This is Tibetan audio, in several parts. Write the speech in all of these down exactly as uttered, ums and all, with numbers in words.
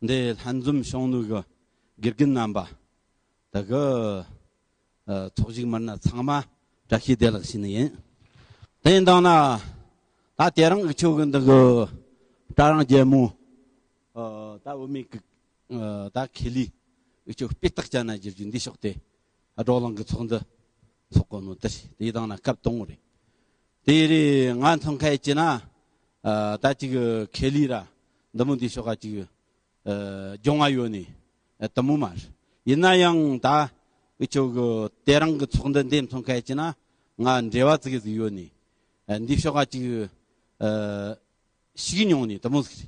འདི་ལྷན་འཛོམས་བྱུང་ནོ་གི་དགེ་རྒན་རྣམ་པ། ད་གི་ཨ་ཚོགས་ཞུགས་མི་སྣ་ཚང་མ་བཀྲ་ཤིས་བདེ་ལེགས་ཞུ་ནི་ཡིན། དེ་ཡིན་དང་ན་ད་དེ་རིང་འུ་ཆོ་གི་འདི་གི་སྤྲ་རིང་རྒྱལ་མོ་ཨ་ད་བུད་མེད་ཀྱི་ཨ་ད་ཁེ་ལས་འུ་ཆོ་སྤུས་རྟགས་ཅན་ན་བསྒྱུར་རྒྱུ་འདི་ཕྱོགས་དེ་བགྲོ་གླེང་གི་ཚོགས་འདུ་འཚོགས་གོ་ནོ་དེ་རེད། དེ་ཡིན་དང་ན་སྐབས་དང་པོ་རེད། དེ་རེད། ང་མཚོན་ཁ་ཡིན་ན་ཨ་ད་ཅིག་ཁེ་ལས་ར་འདི་མོ་འདི་ཕྱོགས་ཀ་ཅིག་ཨ་སྦྱོང་བ་ཡོད་ནི་ཨ་དེ་མོ་མ་རེད། ཡིན་ན་ཡང་ད་འུ་ཆོ་གི་དེ་རིང་གི་ཚོགས་འདུ་འདི་མཚོན་ཁ་ཡིན་ན་ང་འབྲེལ་བ་ཙིག་གེ་ཟིག་ཡོད་ནི་ཨ་འདི་ཕྱོགས་ཀ་ཅིག་ཨ་ཞུགས་མྱོང་ནི་དེ་མོ་ཟིག་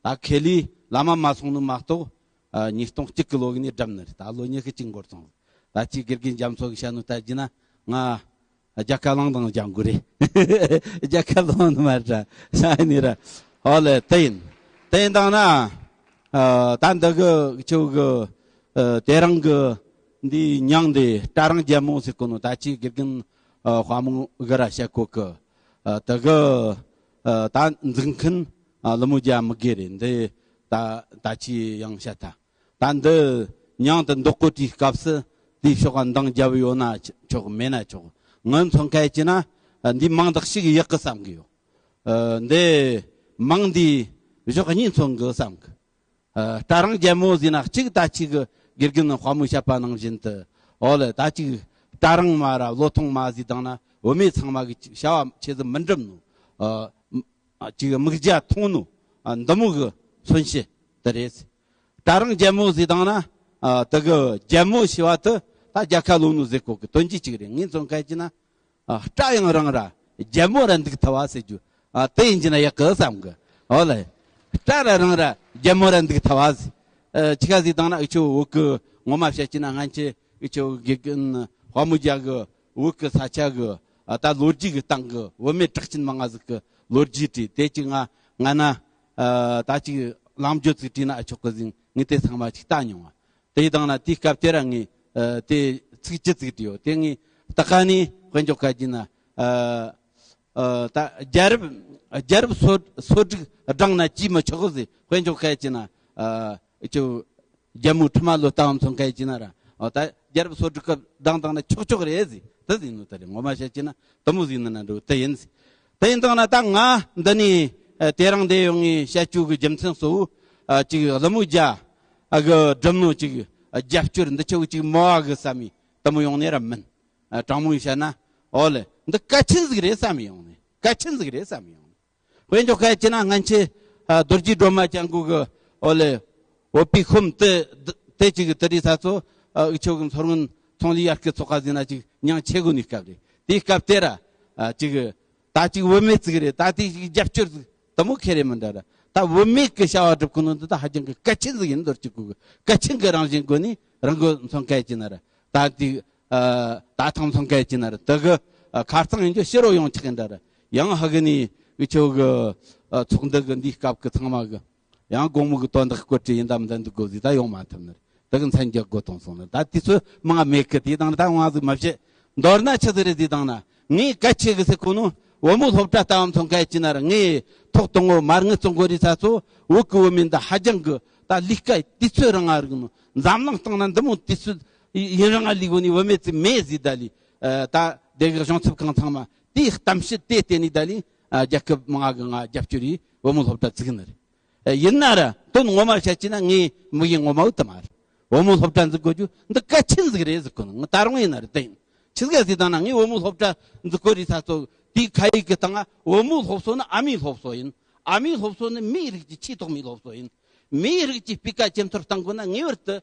རེད། ད་ཁེ་ལས་བླ་མ་མ་སོང་ནི་མ་གཏོགས་ཨ་ཉིས་སྟོང་གཅིག་གི་ལོ་གི་ནས་བསྒྲུབས་ནི་རེད། ད་ལོ་ཉི་ཤུ་གཅིག་འགོར་སོང་། ད་ཅིག་དགེ་རྒན་རྒྱ་མཚོ་གི་བཤད་ནོ་ལྟར་གྱི་ན་ང་རྒྱལ་ཁ་བླངས་དང་སྦྱང་དགོས་རེད། རྒྱལ་ཁ་བླངས་ནི་མ་རེད་ད་ནི་ར། ཨོ་ལེ་དེ་ཡིན། དེ་ཡིན་དང་ན་ཨ་ད་འདི་གི་ཁྱོད་གི་ཨ་དེ་རིང་གི་འདི་མྱིང་འདི་སྤྲ་རིང་རྒྱལ་མོ་ཟེར་གོ་ནོ། ད་ཅིག་དགེ་རྒན་ཨ་དཔའ་མོ་གི་ར་བཤད་གོ་གི་ཨ་དེ་གི་ཨ་ད་འཛུགས་མཁན་ཨ་ལི་མོ་རྒྱ་མི་དགེ་རེད། འདི་ད་ད་ཅི་ཡང་བཤད་ཐལ། ད་འདི་མྱིང་དུ་འདོགས་གོ་དུས་སྐབས་སུ་དེའི་ཕྱོགས་ཀ་འདང་རྒྱབ་ཡོད་ན་ཆོག་མེད་ན་ཆོག་ངའི་མཚོན་ཁ་ཡིན་ན་འདི་མིང་འདི་ཞིག་ཡག་གི་བསམ་གི་ཡོད། ཨ་འདི་མིང་འདི་ཕྱོགས་གཉིས་མཚོན་གི་བསམ་གི། ཨ་སྤྲ་རིང་རྒྱལ་མོ་ཟེར་ན་གཅིག་ད་ཅིག་གི་དགེ་རྒན་དཔའ་མོས་བཤད་པ་ནང་བཞིན་དུ་ཨོ་ལེ་ད་ཅིག་སྤྲ་རིང་མ་ར་ལོ་ཐུང་མ་ཟེར་དང་ན་བུད་མེད་ཚང་མ་གི་ཅིག་བྱ་བ་ཆེ་ཟིག་མི་འགྲུབ་ནོ། ཨ་ཅིག་མིག་རྒྱ་ཐུང་ནོ། ཨ་འདི་མོ་གི་མཚོན་བྱེད་དེ་རེད། སྤྲ་རིང་རྒྱལ་མོ་ཟེར་དང་ན་ཨ་དེ་གི་རྒྱལ་མོ་ཞེས་པ་དེ་ད་རྒྱལ་ཁ་ལོན་ནོ་ཟེར་གོ་གི་དོན་གྱི་གཅིག་རེད། ངའི་མཚོན་ཁ་ཡིན་ན་ཨ་སྤྲ་ཡང་རིང་ར་རྒྱལ་མོ་ར་འདུག་ཐུབ་བ་ཟེར་རྒྱུ་ཨ་དེ་ཡིན་གྱི་ན་ཡག་གི་བསམ་གི། ཨོ་ལེ། སྤྲ་ར་རིང་ར་རྒྱལ་མོ་ར་འདུག་ཐུབ་བ་ཟེར། ཨ་ཆི་ག་ཟེར་དང་ན་འུ་ཆོ་བོད་གི་ངོ་མ་བཤད་ཀྱི་ན་སྔན་ཆད་འུ་ཆོ་དགེ་རྒན་དཔའ་མོ་རྒྱ་གི་བོད་གི་ས་ཆ་གི་ཨ་ད་ལོ་རྒྱུས་གི་སྟེང་གི་བུད་མེད་གྲགས་ཅན་མང་ང་ཟིག་གི་ལོ་རྒྱུས་བྲིས། དེ་ཅིག་ང་ང་ན་ཨ་ད་ཅིག་ལམ་རྒྱུ་ཚིག་བྲིས་ན་ཨ་ཆོག་གི་ཟིན་ངས་དེ་ཚང་མ་ཅིག་ལྟ་མྱོང་བ། དེ་དང་ན་དེའི་སྐབས་དེ་ར་ངས་ཨ་དེ་ཚིག་ཅི་ཚིག་བྲིས་ཡོད། དེ་ངས་ད་ག་ནས་དཔེ་འཇོག་ག་གྱིན་ན་ཨ་ཨ་ད་རྒྱལ་རབས་རྒྱལ་རབས་སོ་སོ་དྲུག་བགྲངས་ན་ཅིས་མི་ཆོག་གི་ཟེར་དཔེ་འཇོག་ག་གྱིན་ན་ཨ་ཅོ་རྒྱལ་མོ་ཁྲི་མ་ལོ་ལྟ་བུ་མཚོན་ཁ་ཡིན་ན་ར། ཨོ་ད་རྒྱལ་རབས་སོ་དྲུག་སྐབས་བདང་བཏང་ན་ཆོག་ཆོག་རེད་ཟེར། དེ་ཟིན་ནོ་ད་རེད། ངོ་མ་བཤད་ཀྱི་ན་དེ་མོ་ཟིན་ན་འགྲོ་དེ་ཡིན་ཟེར། དེ་ཡིན་དང་ན་ད་ང་འདི་ནས་ཨ་དེ་རིང་འདི་ཡོང་ངས་བཤད་རྒྱུ་གི་རྒྱུ་མཚན་གཙོ་བོ་ཨ་ཅིག་ལི་མོ་རྒྱ་ཨ་གི་སྒྲུབ་ནོ་ཅིག་ཨ་རྒྱབ་སྐྱོར་འདི་ཆོ་གི་ཅིག་མོ་ཨ་གི་བསམ་མི་དེ་མོ་ཡོང་ནས་ར་མིན། ཨ་དྲང་མོ་ཡིན་བཤད་ན་ཨོ་ལེ་འདི་གལ་ཆེན་ཟིག་རེད་བསམ་ཡོང་ནས། གལ་ཆེན་ཟིག་རེད་བསམ་ཡོང་ནས། དཔེ་འཇོག་ཁ་ཡིན་ན་སྔན་ཆད་ཨ་རྡོ་རྗེ་སྒྲོལ་མ་ཅན་གོ་གི་ཨོ་ལེ་བོད་པའི་ཁོམ་དེ་དེ་ཅིག་གི་དེ་རིགས་ས་ཚོ་ཨ་འུ་ཆོ་གི་མཚོ་སྔོན་ཚོང་ལས་ཡར་སྐུལ་ཚོགས་པ་ཟིན་ན་ཅིག་མྱང་ཆེ་གོ་ནི་སྐབས་རེད། དེའི་སྐབས་དེ་ར་ཨ་ཅིག་ད་ཅིག་བུད་མེད་ཅིག་རེད། ད་དེ་ཅིག་རྒྱབ་སྐྱོར་ཟིག་དེ་མོ་ཁེ་རེ་མི་འདྲ་ར། ད་བུད་མེད་ཀྱི་བྱ་བ་སྒྲུབ་གོ་ནོ་འདི་ད་ཧ་ཅང་གི་གལ་ཆེན་ཟིག་ཡིན། རྡོ་རྗེ་གོ་གི་གལ་ཆེན་གི་རང་བཞིན་གོ་ནི་རང་གི་མཚོན་ཁ་ཡིན་ན་ར། ད་དེ་ཨ་ད་ཐང་ཚང་གལ་ཆེ་ན་ར་དེ་གི་ཨ་ཁ་རྩང་ཡིན་རྒྱུ་ཕྱི་རོ་ཡོང་ཆགས་ཡིན་འདྲ་ར། ཡང་ཧ་གི་ནི་འུ་ཆོ་གི་ཨ་ཚོགས་འདུ་གི་འདིའི་སྐབས་གི་ཚང་མ་གི་ཡང་དགོང་མོ་གི་དོན་དག་སྐོར་བྲིས་ཡིན་དམ་འདི་འདུག་དགོས་ཟིག་ད་ཡོང་མ་ཐུབ་ནི་རེད། དེ་གི་མཚན་རྒྱག་དགོས་དང་སོང་ནི་ད་དུས་ཚོད་མང་མེད་གི། དེ་དང་ད་ང་ཟིག་མ་བཤད། མདོར་ན་ཆི་ཟིག་རེད་ཟིག་དང་ན་ངས་གལ་ཆེ་གི་ཟེར་གོ་ནོ་བུ་མོ་སློབ་གྲྭ་ལྟ་བ་མཚོན་གལ་ཆེ་ན་ར། ངས་ཐོག་དང་པོ་མར་ངན་བཙོང་གོ་རི་ས་ཚོ་བོད་གི་བུད་མེད་འདི་ཧ་ཅང་གི་ད་ལས་ཀ་དུས་ཚོད་རིང་ང་རིག་ནོ། འཛམ་གླིང་སྟེང་ན་འདི་མོ་དུས་ཚོད་ཡུན་རིང་ང་ལུས་གོ་ནི་བུད་མེད་ཅིག་མེད་ཟིག་ད་ལི། ཨ་ད་དེ་གི་གཞུང་ཚབ་ཁང་ཚང་མ་དེའི་གཏམ་བཤད་དེ་བལྟས་ནི་ད་ལི། ཨ་རྒྱལ་ཁབ་མང་ང་གི་ང་རྒྱབ་སྐྱོར་ཡིས་བུ་མོ་སློབ་གྲྭ་བཙུགས་ནི་རེད། ཨ་ཡིན་ན་ར་དོན་ངོ་མ་བཤད་ཀྱི་ན་ངའི་དམིགས་ཡུལ་ངོ་མ་བོ་དེ་མ་རེད། བུ་མོ་སློབ་གྲྭ་འཛུགས་དགོས་རྒྱུ་འདི་གལ་ཆེན་ཟིག་རེད་ཟེར་གོ་ནི། ང་ད་རུང་ཡིན་ན་རེད་དེ་ཡིན། ཆི་ཟིག་ཟིག་དང་ན་ངས་བུ་མོ་སློབ་གྲྭ་འཛུགས་དགོས་རི་ས་ཚོ་དེའི་ཁ་ཡིག་གི་སྟེང་ང་བུ་མོའི་སློབ་གསོ་ནི་ཨ་མའི་སློབ་གསོ་ཡིན། ཨ་མའི་སློབ་གསོ་ནི་མིའི་རིགས་ཀྱི་ཆེས་ཐོག་མའི་སློབ་གསོ་ཡིན། མིའི་རིགས་ཀྱི་སྤུས་ཀ་ཇེ་མཐོར་གཏང་དགོས་ན་ངེས་པར་དུ་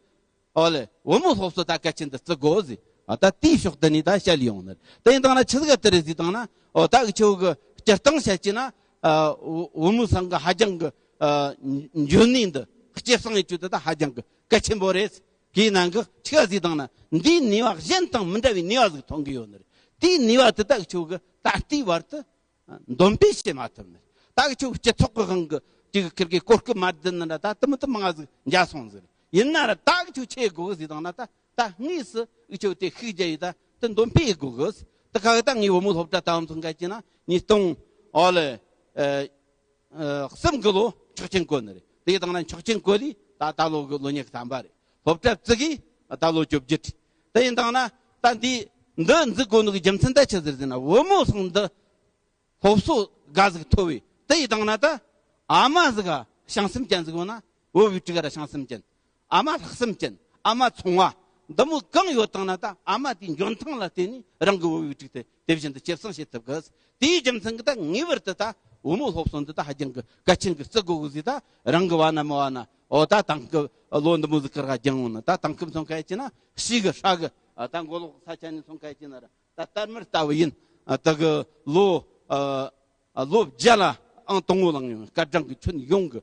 ཨོ་ལེ་བུ་མོའི་སློབ་གསོ་ད་གལ་ཆེན་དུ་བརྩི་དགོས་ཟེར། ཨ་ད་དེའི་ཕྱོགས་དེ་ནས་ད་བཤད་ལས་ཡོང་ནི་རེད། དེ་ཡིན་དང་ན་ཆི་ཟིག་དེ་རེད་ཟིག་དང་ན་ཨོ་ད་འུ་ཆོ་གི་སྤྱིར་བཏང་བཤད་ཀྱི་ན་ཨ་བུ་བུ་མོ་ཚང་གི་ཧ་ཅང་གི་ཨ་འཇོན་ནུས་འདི་སྐྱེད་སྲིང་ཡེད་རྒྱུ་དེ་ད་ཧ་ཅང་གི་གལ་ཆེན་པོ་རེད། དེའི་ནང་གི་ཆི་ག་ཟིག་དང་ན་འདིའི་ནུས་པ་གཞན་དང་མི་འདྲ་བའི་ནུས་པ་ཟིག་ཐོན་གི་ཡོད་ནི་རེད། དེའི་ནུས་པ་དེ་ད་འུ་ཆོ་གི་ད་ལྟའི་བར་དུ་འདོན་སྤེལ་བྱེད་མ་ཐུབ་ནི། ད་འུ་ཆོ་སྤྱི་ཚོགས་ཀྱི་དབང་གི་ཅིག་ཁིར་གི་གོ་སྐབས་མ་བསྡུ་ནི་འདྲ་ད་དུ་མི་དུ་མང་ཟིག་འཇགས་སོང་ཟིག་ཡིན་ན་ར། ད་འུ་ཆོ་ཆི་དགོས་ཟིག་དང་ན་ད་ད་དངོས་སུ་འུ་ཆོ་དེ་ཤུགས་རྒྱག་ཡི་ད་དུ་འདོན་སྤེལ་ཡེད་དགོས་གི། དེ་ག་གི་ད་ངའི་བུ་མོ་སློབ་གྲྭ་ལྟ་བུ་མཚོན་ག་ཅི་ན་ཉིས་སྟོང་ཨོ་ལེ་ཨ་ཨ་གསུམ་གི་ལོ་ཆོག་མཆན་བཀོད་ནི་རེད། དེ་དང་ན་ཆོག་མཆན་བཀོད་ལི་ ད་ད་ལོ་གི་ལོ་ཉི་ཤུ་ཐམ་པ་རེད། སློབ་གྲྭ་བཙུགས་གི་ད་ལོ་བཅོ་བརྒྱད་རེད། དེ་ཡིན་དང་ན་ད་འདི་འདི་འཛུགས་དགོས་ནོ་གི་རྒྱུ་མཚན་ད་ཆི་ཟིག་རེད་ཟེར་ན། བུ་མོ་ཚང་འདི་སློབ་གསོ་དགའ་ཟིག་ཐོབ་བས། དེ་ཡིན་དང་ན་ད་ཨ་མ་ཟིག་ག་བྱམས་སེམས་ཅན་ཟིག་ཡོད་ན། བུ་བའི་དྲུག་ག་ར་བྱམས་སེམས་ཅན། ཨ་མ་ལྷག་བསམ་ཅན། ཨ་མ་ཚོང་བ། འདི་མོ་གང་ཡོད་དང་ན་ད་ཨ་མ་དེའི་འཇོན་ཐང་ལ་བརྟེན་ནས་རང་གི་བུ་བའི་དྲུག་དེ་དེ་བཞིན་དུ་སྐྱེད་སྲིང་བྱེད་ཐུབ་གི། དེའི་རྒྱུ་མཚན་གྱིས་ད་ངེས་པར་དུ་ད་བུ་མོ་སློབ་གསོ་འདི་ད་ཧ་ཅང་གི་གལ་ཆེན་གི་བརྩི་དགོས་གི་ཟིག། ད་རང་གི་བ་ན་མི་བ་ན་འོ་ད་དེང་སྐབས་ལོ་འདི་མོ་ཟིག་གི་ར་སྦྱངས་ཡོང་ན། ད་དེང་སྐབས་སོང་ཁ་ཡ་ཅི་ན་ཤི་གི་ཧྲ་གི། ད་མགོ་ལོག་ས་ཆ་ནས་སོང་ཁ་ཡ་ཅི་ན་ར་ད་དར་དམར་ལྟ་བུ་ཡིན། ད་གི་ལོ་ལོ་བརྒྱ་ལ་ཨང་དང་པོ་ལངས་ཡོང་། སྐར་གྲངས་ཀྱི་ཁྱོན་ཡོངས་ཀྱི་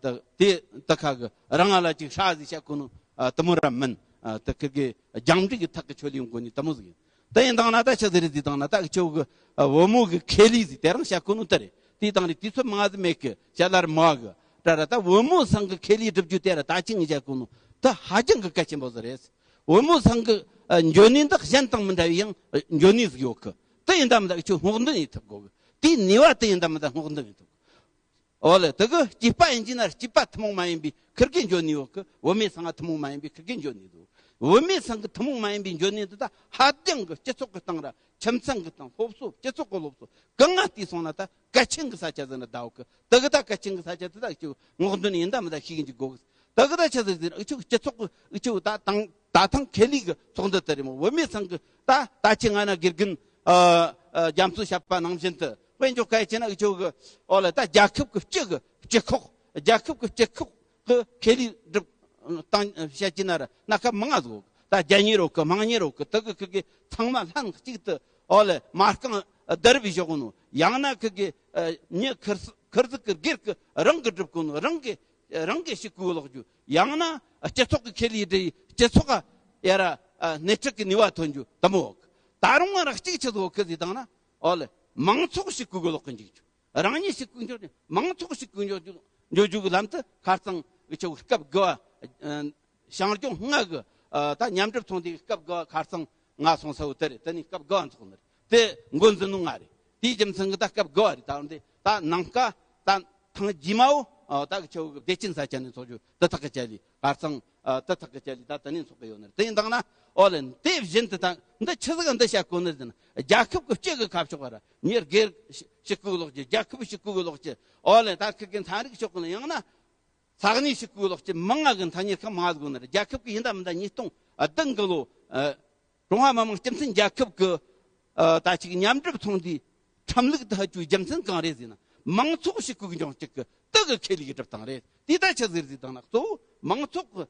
ད་དེ་ད་ཁ་གི་རང་ང་ལ་ཅིག་ཧྲ་ཟིག་བཤད་གོ་ནོ་དེ་མོ་ར་མིན། ད་ཁིར་གི་རྒྱང་འབྲིང་གི་ཐག་གི་ཆོད་ལེ་ཡོང་གོ་ནི་དེ་མོ་ཟིག་ཡིན། དེ་ཡིན་དང་ན་ད་ཆི་ཟིག་རེད་ཟིག་དང་ན། ད་ཁྱོད་གི་བུ་མོ་གི་ཁེ་ལས་ཟིག་དེ་རང་བཤད་གོ་ནོ་དེ་རེད། དེ་དང་རེད། དུས་ཚོད་མང་ཟིག་མེད་གི། བཤད་ལར་མ་གི་ད་ར་ད་བུ་མོ་ཚང་གི་ཁེ་ལས་སྒྲུབ་རྒྱུ་དེ་ར་ད་ཅི་ངས་བཤད་གོ་ནོ་ད་ཧ་ཅང་གི་གལ་ཆེན་པོ་ཟིག་རེད། བུ་མོ་ཚང་གི་ཨ་འཇོན་ནུས་འདི་གཞན་དང་མི་འདྲ་བའི་ཡང་ཨ་འཇོན་ནུས་ཟིག་ཡོད་གི། དེ་ཡིན་དམ་ད་ཁྱོད་སྔོག་འདོན་ཡེད་ཐུབ་དགོས་གི། དེའི་ནུས་པ་དེ་ཡིན་དམ་ད་སྔོག་འདོན་ཡེད་ཐུབ་དགོས། འོ་ལེ། དེ་གི་སྐྱེས་པ་ཡིན་གྱི་ན་སྐྱེས་པ་ཐུན་མོང་མ་ཡིན་པའི་ཁིར་གི་འཇོན་ནུས་ཡོད་གི། བུད་མེད་ཚང་ང་ཐུན་མོང་མ་ཡིན་པའི་ཁིར་གི་འཇོན་ནུས་འདུག། བུད་མེད་ཚང་གི་ཐུན་མོང་མ་ཡིན་པའི་འཇོན་ནུས་འདི་ད་ཧ་ཅང་གི་སྤྱི་ཚོགས་ཀྱི་སྟེང་ར་ཁྱིམ་ཚང་གི་སྟེང་སློབ་གསོ། སྤྱི་ཚོགས་ཀྱི་སློབ་གསོ་གང་ང་བལྟས་སོང་ན་ད་གལ་ཆེན་གི་ས་ཆ་ཟིག་ན་ད་ཡོད་གི། དེ་གི་ད་གལ་ཆེན་གི་ས་ཆ་དེ་ད་ཁྱོད་སྔོག་འདོན་ཡིན་དམ་ད་ཤེས་གི་འཇུག་དགོས་གི། དེ་གི་ད་ཆི་ཟིག་ཟེར། འུ་ཆོ་གི་སྤྱི་ཚོགས་གི་འུ་ཆོ་ད་དང་ད་ཐེངས་ཁེ་ལས་གི་ཚོགས་འདུ་དེ་རེད་མོ། བུད་མེད་ཚང་གི་ད་ད་ཆི་ང་ན་དགེ་རྒན་ཨ་ཨ་རྒྱ་མཚོ་བཤད་པ་ནང་བཞིན་དུ་དཔེ་འཇོག་སྐད་ཆེ་ན་འུ་ཆོ་གི་འོ་ལེ། ད་རྒྱལ་ཁབ་གི་སྤྱི་གི་སྤྱི་ཁོག་རྒྱལ་ཁབ་གི་སྤྱི་ཁོག་གི་ཁེ་ལས་སྒྲུབ་སྟངས་བཤད་ཀྱི་ན་ར་སྣ་ཁ་མང་ང་ཟིག་ཡོད་གི། ད་རྒྱ་གཉེར་ཡོད་གི། དམངས་གཉེར་ཡོད་གི། དེ་གི་ཁི་གི་ཚང་མ་ལྷན་གཅིག་ཏུ་འོ་ལེ་མ་རྐང་བསྡུར་བའི་ཞོག་ནོ། ཡང་ན་ཁི་གི་ཨ་མྱི་ཁིར་ཁིར་ཟིག་གི་སྒེར་གི་རང་གི་སྒྲུབ་གོ་ནོ། རང་གི་རང་གི་ཕྱི་གོས་ལོག་རྒྱུ། ཡང་ན་སྤྱི་ཚོགས་ཀྱི་ཁེ་ལས་སྒྲུབ། སྤྱི་ཚོགས་ཡ་ར་ཨ་སྣེ་ཁྲིད་ཀྱི་ནུས་པ་ཐོན་རྒྱུ་དེ་མོ་ཡོད་གི། ད་རུང་ང་ར་གཅིག་ཆི་ཟིག་ཡོད་གི་ཟེར་དང་ན། འོ་ལེ། མང་ཚོགས་ཕྱི་གོས་ལོག་གི་འཇུག་རྒྱུ། རང་ཉིད་ཕྱི་གོས་འཇོག་རྒྱུ། མང་ཚོགས་ཕྱི་གོས་འཇོག་རྒྱུ་འཇོག་རྒྱུ་གི་ལམ་དུ་ཁ་རྩང་འུ་ཆོ་སྐབས་དགུ་བ། ཨ་ཞིང་སྐྱོང་ལྔ་གི་ཨ་ད་མཉམ་སྒྲུབ་ཚོགས་འདུའི་སྐབས་དགུ་བ་ཁ་རྩང་ང་སོང་ས་བོ་དེ་རེད། དེ་ནས་སྐབས་དགུ་བ་འཚོགས་ནི་རེད། དེ་འགོ་འཛིན་ནོ་ང་རེད། དེའི་རྒྱུ་མཚན་གྱིས་ད་སྐབས་དགུ་བ་རེད། ད་འོན་ཏེ་ད་ནངས་ཀ་ད་ཐེངས་རྗེས་མ་བོ་ཨ་ད་འུ་ཆོ་གི་བདེ་ཆེན་ས་ཆ་ནས་འཚོགས་རྒྱུ་དེ་ཐག་གི་བཅད་ལས། ཁ་རྩང་ཨ་དེ་ཐག་གི་བཅད་ལས་ད་དེ་ནས་འཚོགས་གི་ཡོད་ནི་རེད། དེ་ཡིན་དང་ན་འོ་ལེ། དེ་བཞིན་དུ་ད་འདི་ཆི་ཟིག་འདི་བཤད་གོ་ནི་རེད་ཟེར་ན། རྒྱལ་ཁབ་ཀྱི་སྤྱི་གི་ཁ་ཕྱོགས་ར་མྱི་སྒེར་ཕྱི་གོས་ལོག་རྒྱུ། རྒྱལ་ཁབ་ཕྱི་གོས་ལོག་རྒྱུ། འོ་ལེ། ད་ཁི་གི་ཚན་རིག་ཕྱོགས་གི་ཡང་ན་ས་གནས་ཕྱི་གོས་ལོག་རྒྱུ་མང་ང་གི་མཐའ་གཉེར་ཁང་མང་ང་ཟིག་ཡོད་ནི་རེད། རྒྱལ་ཁབ་ཀྱི་ཡིན་ད་མིན་ད་ཉིས་སྟོང་བདུན་གི་ལོ་ཨ་ཀྲུང་ཧྭ་མི་དམངས་སྤྱི་མཐུན་རྒྱལ་ཁབ་ཀྱི་ཨ་ད་ཅིག་མཉམ་སྒྲུབ་ཚོགས་འདུའི་ཁྲིམས་ལུགས་དེ་ཧ་ཅུའི་རྒྱུ་མཚན་གང་རེད་ཟེར་ན། མང་ཚོགས་ཕྱི་གོས་འཇོག་ཅིག་གི་དེ་གི་ཁེ་ལས་སྒྲུབ་སྟངས་རེད། དེ་ད་ཆི་ཟིག་རེད་ཟེར་དང་ན། གཙོ་བོ་མང་ཚོགས་ཀྱི་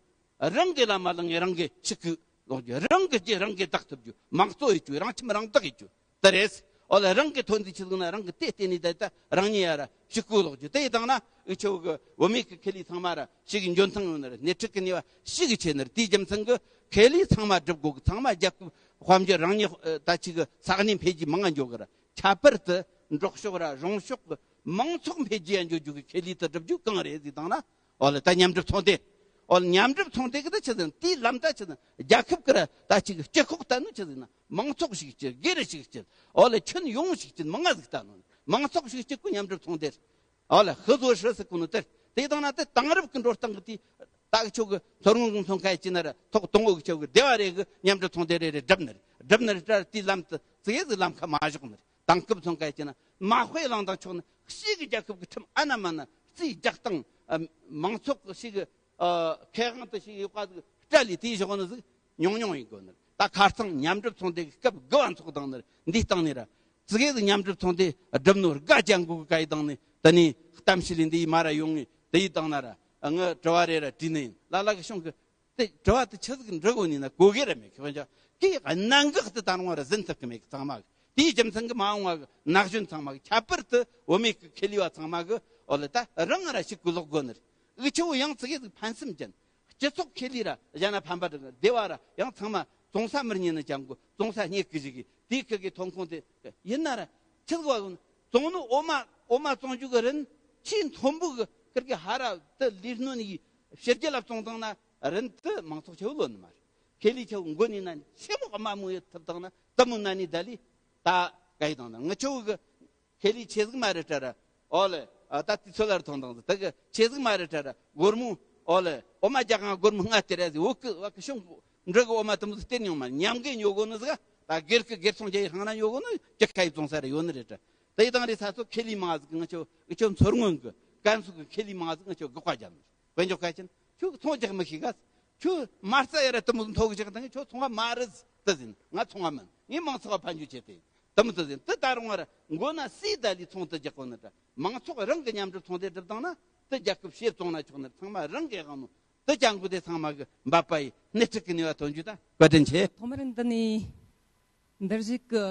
རང་གི་ལམ་མ་ལངས་ངེ་རང་གི་ཕྱི་གོས་ལོག་རྒྱུ། རང་གི་རྒྱུ་རང་གིས་བདག་ཐུབ་རྒྱུ། མང་གཙོ་ཡེད་རྒྱུ། རང་ཁྱིམ་རང་བདག་ཡེད་རྒྱུ་དེ་རེད། འོ་ལེ། རང་གི་ཐོན་དུས་ཆི་ཟིག་ན་རང་གི་དེ་བརྟེན་ནས་ད་ད་རང་ཉིད་ཡ་ར་ཕྱི་གོས་ལོག་རྒྱུ། དེ་ཡི་དང་ན་འུ་ཆོ་གི་བུད་མེད་ཀྱི་ཁེ་ལས་ཚང་མ་ར་ཞིག་གི་འཇོན་ཐང་ཡོད་ནི་རེད། སྣེ་ཁྲིད་ཀྱི་ནུས་པ་ཞིག་གི་ཆེ་ནི་རེད། དེའི་རྒྱུ་མཚན་གྱིས་ཁེ་ལས་ཚང་མ་སྒྲུབ་དགོས་གི། ཚང་མ་རྒྱལ་ཁབ་དཔལ་འབྱོར། རང་ཉིད་ཨ་ད་ཅིག་གི་ས་གནས་འཕེལ་རྒྱས་མང་ང་འགྱོ་གི་ར། ཁྱད་པར་དུ་འབྲོག་ཕྱོགས་ར་རོང་ཕྱོགས་ཀྱི་མང་ཚོགས་འཕེལ་རྒྱས་ཡ་འགྱོ་རྒྱུ་གི་ཁེ་ལས་དེ་སྒྲུབ་རྒྱུ་གང་རེད་ཟེར་དང་ན། འོ་ལེ། ད་མཉམ་སྒྲུབ་ཚོགས་སྡེ། འོ་ལེ། མཉམ་སྒྲུབ་ཚོགས་སྡེ་གི་ད་ཆི་ཟེར་ན། དེའི་ལམ་ད་ཆི་ཟེར་ན། རྒྱལ་ཁབ་ཀྱི་ར་ད་ཅིག་སྤྱི་ཁོག་ལྟ་ནོ་ཆི་ཟེར་ན། མང་ཚོགས་ཤིག་སྐྱིད། སྒེར་ཞིག་སྐྱིད། འོ་ལེ། ཁྱོན་ཡོངས་ཤིག་སྐྱིད། མང་ང་ཟིག་ལྟ་ནོ། མང་ཚོགས་ཤིག་སྐྱིད་གོ་མཉམ་སྒྲུབ་ཚོགས་སྡེ་རེད། འོ་ལེ། ཧི་ཟོ་ཧྲི་སི་གོ་ནོ་དེ་རེད། དེ་དང་ན་དེ་དེང་རབས་ཀྱི་འགྲོ་སྟངས་ཀྱི་དེ་ད་ཁྱོད་ཀྱི་མཚོ་སྔོན་གྱི་མཚོན་ཁ་ཡེད་ཀྱི་ན་ར། ཐོག་དང་པོ་གི་ཁྱོད་ཀྱི་སྡེ་བ་རེ་གི་མཉམ་སྒྲུབ་ཚོགས་སྡེ་རེ་རེ་བསྒྲུབས་ནི་རེད། བསྒྲུབས་ནི་རེད་ད་ར། དེའི་ལམ་དུ་ཙི་གེ་ཟིག་ལམ་ཁ་མ་ཞོག་ནི་རེད། དེང་སྐབས་མཚོན་ཁ་ཡེད་ཀྱི་ན་མ་དཔེ་བླངས་དང་ཆོག་ནི། ཕྱི་གི་རྒྱལ་ཁབ་ཀྱི་ཁྲིམས་ཨ་ན་མ་ན་རྩིས་རྒྱག་སྟངས། ཨ་མང་ཚོགས་ཀྱི་ཕྱི་གི་ཨ་ཁེ་དབང་དུ་ཞིག་ཡོད་པ་ཟིག་སྤྲད་ལས་དེའི་ཞོག་ནི་ཟིག་ཉུང་ཉུང་ཡིན་དགོས་ནི་རེད། ད་ཁ་རྩང་མཉམ་སྒྲུབ་ཚོགས་སྡེ་གི་སྐབས་དགུ་བ་འཚོགས་དང་ནི་རེད། འདིའི་སྟེང་ནས་ར་ཙི་གེ་ཟིག་མཉམ་སྒྲུབ་ཚོགས་སྡེ་བསྒྲུབས་ནོ་དགའ་རྒྱ་མགོ་གི་སྐད་ཡིག་དང་ནི། དེ་ནས་གཏམ་བཤད་ལས་འདི་ཡི་མ་ར་ཡོང་ངེ་དེ་ཡི་དང་ན་ར་ངའི་དྲི་བ་རེ་ར་དྲིས་ནི་ཡིན། ལ་ལ་གི་གཞུང་གི་དེ་དྲི་བ་དེ་ཆི་ཟིག་འདྲི་དགོས་ནི་ན་གོ་གི་ར་མེད་གི། འོན་ཀྱང་དེ་གནད་འགག་དེ་ད་རུང་བ་ར་ཟིན་ཐུབ་གི་མེད་གི། ཚང་མ་གི་དེའི་རྒྱུ་མཚན་གི་མ་འོངས་བ་གི་ན་གཞོན་ཚང་མ་གི་ཁྱད་པར་དུ་བུད་མེད་གི་ཁེ་ལས་བ་ཚང་མ་གི་འོ་ལེ་ད་རང་ང་ར་ཞིག་གི་ལོག་དགོས་ནི་རེད། འུ་ཆོ་ཡང་ཙི་གེ་ཟིག་ཕན་སེམས་ཅན། སྤྱི་ཚོགས་ཁེ་ལས་ར་གཞན་ན་ཕན་པ་འགྲིག་སྡེ་བ་ར་ཡང་ཚང་མ་བཙོང་ས་མི་རྙེད་ནི་ཅང་གོ། བཙོང་ས་རྙེད་གི་ཞིག་གི་དེའི་ཁི་གི་ཐོན་ཁུངས་དེ་ཡིན་ན་ར་ཆི་ཟིག་བ་གོ་ན། བཙོང་ནོ་འོ་མ་འོ་མ་བཙོང་རྒྱུ་གི་རིན་ཆེས་མཐོན་པོ་གི་ཁིར་གི་ཧ་ར་དེ་ལས་སྣོན་ཡི་ཕྱི་རྒྱལ་ལ་བཙོང་དང་ན་རིན་དེ་མང་ཚོགས་ཆེ་བོ་ལོན་ནི་མ་རེད། ཁེ་ལས་ཆེ་བོ་མགོ་ནས་ན་ཆེ་མོ་དམའ་མོ་ཡོད་ཐུབ་དང་ན་དེ་མོ་ན་ནི་ད་ལི་ད་ག་ཡི་དང་ན་ང་ཆོ་གི་ཁེ་ལས་ཆེ་ཟིག་མ་རེད་དྲ་ར། འོ་ལེ། ཨ་ད་དེ་ཚོ་ལ་ར་ཐོང་དང་ཟིག་ད་གི་ཆེ་ཟིག་མ་རེད་དྲ་ར། སྒོར་མོ་ ཨོ་ལེ། འོ་མ་རྒྱ་གང་སྒོར་མོ་ལྔ་སྟེར་ར་ཟིག་བོད་གི་བ་གི་གཞུང་འབྲུ་གི་འོ་མ་དུམ་བུ་སྟེར་མྱོང་མ་མཉམ་གི་ཉོ་གོ་ནི་ཟིག་ད་སྒེར་གི་སྒེར་ཚོང་རྒྱག་ཡི་ཧང་ན་ཉོ་གོ་ནི་ཅི་ཁ་ཡི་བཙོང་ས་རེ་ཡོད་ནི་རེད་དྲ། དེ་ཡི་དང་རེ་ས་ཚོ་ཁེ་ལི་མ་ཟིག་ང་ཆོ་ང་ཆོ་མཚོ་སྔོན་གི་ཀན་སུའུ་གི་ཁེ་ལི་མ་ཟིག་ང་ཆོ་གི་བཀའ་རྒྱབ་ནི་དཔལ་འབྱོར་ཁ་ཆེན་ཁྱོད་ཚོང་རྒྱག་མི་ཤེས་ག་ཁྱོད་མ་རྩ་ཡ་ར་དུམ་བུ་མཐོ་གི་ཅག་དང་ཁྱོད་ཚོང་བ་མ་རེད་དུ་ཟིན་ང་ཚོང་བ་མིན་ངས་མང་ཚོགས་ཕན་འཇུ་བྱེད་དེ། དུམ་དུ་ཟིན་དུ་ད་རུང་བར་མགོ་ན་སི་ད་ལི་ཚོང་དུ་རྒྱག་གོ་ནི་དྲ་མང་ཚོགས་རང་གི་མཉམ་འབྲེལ་ཚོང་དེ་སྒྲུབ་དང་ན་དུ་རྒྱལ་ཁབ་ཕྱིར་གཏོང་ན་ཆོག་ནི་ཚང་མ་རང་གི་དབང་ནོ་དུ་ཅང་གུ་དེ་ཚང་མ་གི་འབབ་པ་ཡི་སྣེ་ཁྲིད་གི་ནུས་པ་ཐོན་རྒྱུ་ད་བཀའ་དྲིན་ཆེ། ཐོག་མར་འདི་ནས་འདིར་བཞུགས་ཀྱི་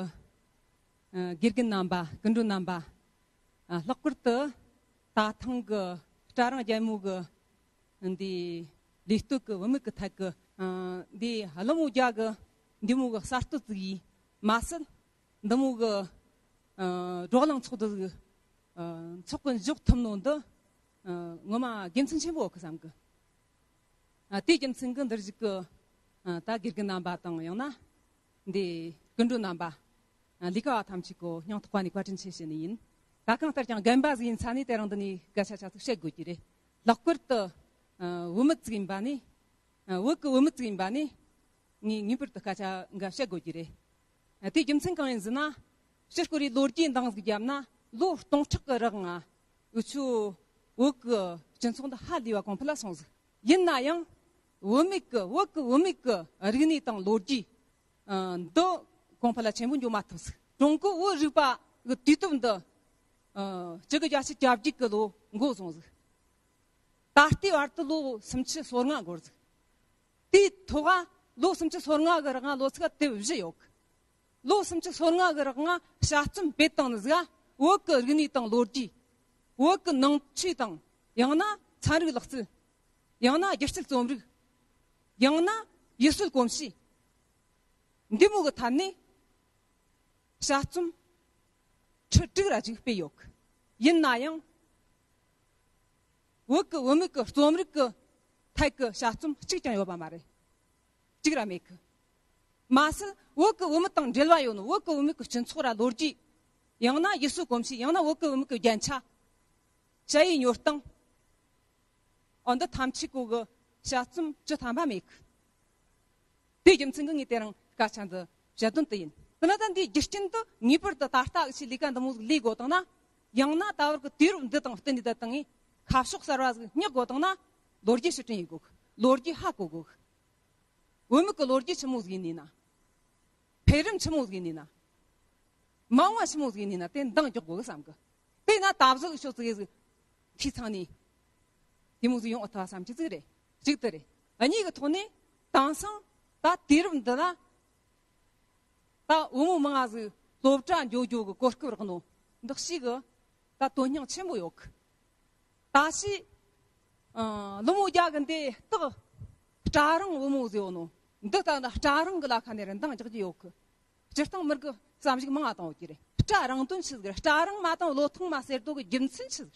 ཨ་དགེ་རྒན་རྣམ་པ་སྐུ་མགྲོན་རྣམ་པ། ཨ་ལྷག་པར་དུ་ད་ཐེངས་ཀྱི་སྤྲ་རིང་རྒྱལ་མོ་གི་འདི་ལས་གཏོད་ཀྱི་བུད་མེད་ཀྱི་ཐད་ཀྱི་ཨ་འདི་ཀླུ་མོ་རྒྱལ་གྱི་འདི་མོ་གི་གསར་གཏོད་ཅིག་ཡིན་མ་ཟད། འདི་མོ་གི་ཨ་བགྲོ་གླེང་ཚོགས་འདུ་ཟིག་ཨ་ཚོགས་ཀྱི་འཇོག་ཐུབ་ནོ་འདི་ཨ་ངོ་མ་དགེ་མཚན་ཆེན་པོ་ཡོད་གི་བསམ་གི། ཨ་དེའི་རྒྱུ་མཚན་གྱིས་འདིར་བཞུགས་ཀྱི་ཨ་ད་དགེ་རྒན་རྣམ་པ་དང་ཡང་ན་འདི་སྐུ་མགྲོན་རྣམ་པ་ཨ་ལས་ཀ་བ་ཐམས་ཅད་ཀྱི་སྙིང་ཐག་པ་ནས་བཀའ་དྲིན་ཆེ་ཞུ་ནི་ཡིན། ད་གང་ལྟར་ཀྱང་རྒན་པ་ཟིག་ཡིན་ས་ནས་དེ་རིང་འདི་ནས་སྐད་ཆ་ཆ་ཚིག་བཤད་དགོས་ཀྱི་རེད། ལྷག་པར་དུ་ཨ་བུད་མེད་ཅིག་ཡིན་པ་ནས་ཨ་བོད་ཀྱི་བུད་མེད་ཅིག་ཡིན་པ་ནས་ངས་ངེས་པར་དུ་སྐད་ཆ་འགའ་བཤད་དགོས་ཀྱི་རེད། དེའི་རྒྱུ་མཚན་གང་ཡིན་ཟེར་ན། ཕྱིར་སྐོར་རེ་ལོ་རྒྱུས་འདང་ཟིག་བརྒྱབ་ན་ལོ་སྟོང་ཕྲག་གི་རིང་ང་འུ་ཆོ་བོད་ཀྱི་སྤྱི་ཚོགས་འདི་ཧ་ལས་པ་གོང་འཕེལ་ལ་སོང་ཟིག་ཡིན་ན་ཡང་བུད་མེད་ཀྱི་བོད་ཀྱི་བུད་མེད་ཀྱི་རིག་གནས་དང་ལོ་རྒྱུས་ཨ་འདི་གོང་འཕེལ་ལ་ཆེན་པོ་འགྱོ་མ་ཐུབ་ཟིག་ཀྲུང་གོའི་བོད་རིག་པ་གི་དུས་སྟོབས་འདི་ཨ་སྤྱི་ཀྱི་བརྒྱ་ཆ་གྱ་བརྒྱད་ཀྱི་ལོ་འགོར་སོང་ཟིག་ད་ལྟའི་བར་དུ་ལོ་སུམ་ཅུ་སོ་ལྔ་འགོར་ཟིག་དེའི་ཐོག་ལོ་སུམ་ཅུ་སོ་ལྔ་གི་རིང་ལོ་ཚིགས་དེབ་བཞི་ཡོད་གི། ལོ་སུམ་ཅུ་སོ་ལྔ་གི་རིང་དཔྱད་རྩོམ་སྤེལ་བཏང་ནི་ཟིག་བོད་ཀྱི་རིག་གནས་དང་ལོ་རྒྱུས། བོད་ཀྱི་ནང་ཆོས་དང་། ཡང་ན་ཚན་རིག་ལག་རྩལ། ཡང་ན་སྒྱུ་རྩལ་རྩོམ་རིག་ཡང་ན་ཡུལ་སྲོལ་གོམས་གཤིས། འདི་མོ་གི་ཐད་ནས་དཔྱད་རྩོམ་ཁྲི་དྲུག་ར་ཅིག་སྤེལ་ཡོད་གི། ཡིན་ན་ཡང་། བོད་ཀྱི་བུད་མེད་ཀྱི་རྩོམ་རིག་གི་ཐད་ཀྱི་དཔྱད་རྩོམ་གཅིག་ཀྱང་ཡོད་པ་མ་རེད། གཅིག་ར་མེད་གི། མ་ཟད་བོད་ཀྱི་བུད་མེད་དང་འབྲེལ་བ་ཡོད་ནོ་བོད་ཀྱི་བུད་མེད་ཀྱི་སྤྱི་ཚོགས་ར་ལོ་རྒྱུས། ཡང་ན་ཡུལ་སྲོལ་གོམས་གཤིས་ཡང་ན་བོད་ཀྱི་བུད་མེད་ཀྱི་རྒྱན་ཆ། ཞ་ཡི་ཉོ་སྟངས། འོ་འདི་ཐམས་ཅད་ཀོ་གི་དཔྱད་རྩོམ་བཅུ་ཐམ་པ་མེད་གི། དེའི་རྒྱུ་མཚན་གྱིས་ངས་དེ་རིང་སྐད་ཆ་འདི་བཤད་དོན་དེ་ཡིན། དེ་ན་ད་འདིའི་རྒྱུ་རྐྱེན་དུ་ངེས་པར་དུ་ད་ལྟ་འུ་ཆོས་ལས་ཀ་འདི་མོ་ཟིག་ལས་དགོས་དང་ན། ཡང་ན་ད་བར་གྱི་དུས་རབས་འདི་དང་བསྟུན་ནས་ད་དང་ངས་ཁ་ཕྱོགས་གསར་བ་ཟིག་སྙེག་དགོས་དང་ན། ལོ་རྒྱུས་ཕྱིར་དྲན་ཡེད་དགོས་གི། ལོ་རྒྱུས་ཧ་གོ་དགོས་གི། བུད་མེད་ཀྱི་ལོ་རྒྱུས་ཆི་མོ་ཟིག་ཡིན་ནི་ན། འཕེལ་རིམ་ཆི་མོ་ཟིག་ཡིན་ནི་ན། མ་འོངས་པ་ཆི་མོ་ཟིག་ཡིན་ནི་ན་དེ་འདང་རྒྱག་དགོས་གི་བསམ་གི། དེས་ན་ད་གཟོད་ཤོག་ཙིག་གེ་ཟིག་འཐུས་ཚང་ནས་དེ་མོ་ཟིག་ཡོང་ཨ་ཐུབ་བ་བསམ་གྱི་ཟིག་རེད། གཅིག་དེ་རེད། གཉིས་ཀྱི་ཐོག་ནས་དེང་སང་ད་དུས་རབས་འདི་ལ་ད་བུ་མོ་མང་ང་ཟིག་སློབ་གྲྭ་འགྱོ་རྒྱུ་གི་གོ་སྐབས་རག་ནོ་འདི་ཞིག་གི་ད་དོན་སྙིང་ཆེན་པོ་ཡོད་གི། ད་ཕྱིས་ཨ་ཀླུ་མོ་རྒྱལ་གྱི་འདི་སྟག་སྤྲ་རིང་བུ་མོ་ཟེར་ནོ་འདི་ལྟ་ན་སྤྲ་རིང་གི་ལ་ཁ་ནས་ར་འདང་རྒྱག་རྒྱུ་ཡོད་གི། སྤྱིར་བཏང་མི་རིགས་བསམ་གཞིག་མང་ང་བཏང་ཡོད་ཀྱི་རེད། སྤྲ་རིང་དོན་ཆི་ཟིག་རེད། སྤྲ་རིང་མ་བཏང་བློ་ཐུང་མ་ཟེར་དོ་གི་རྒྱུ་མཚན་ཆི་ཟིག་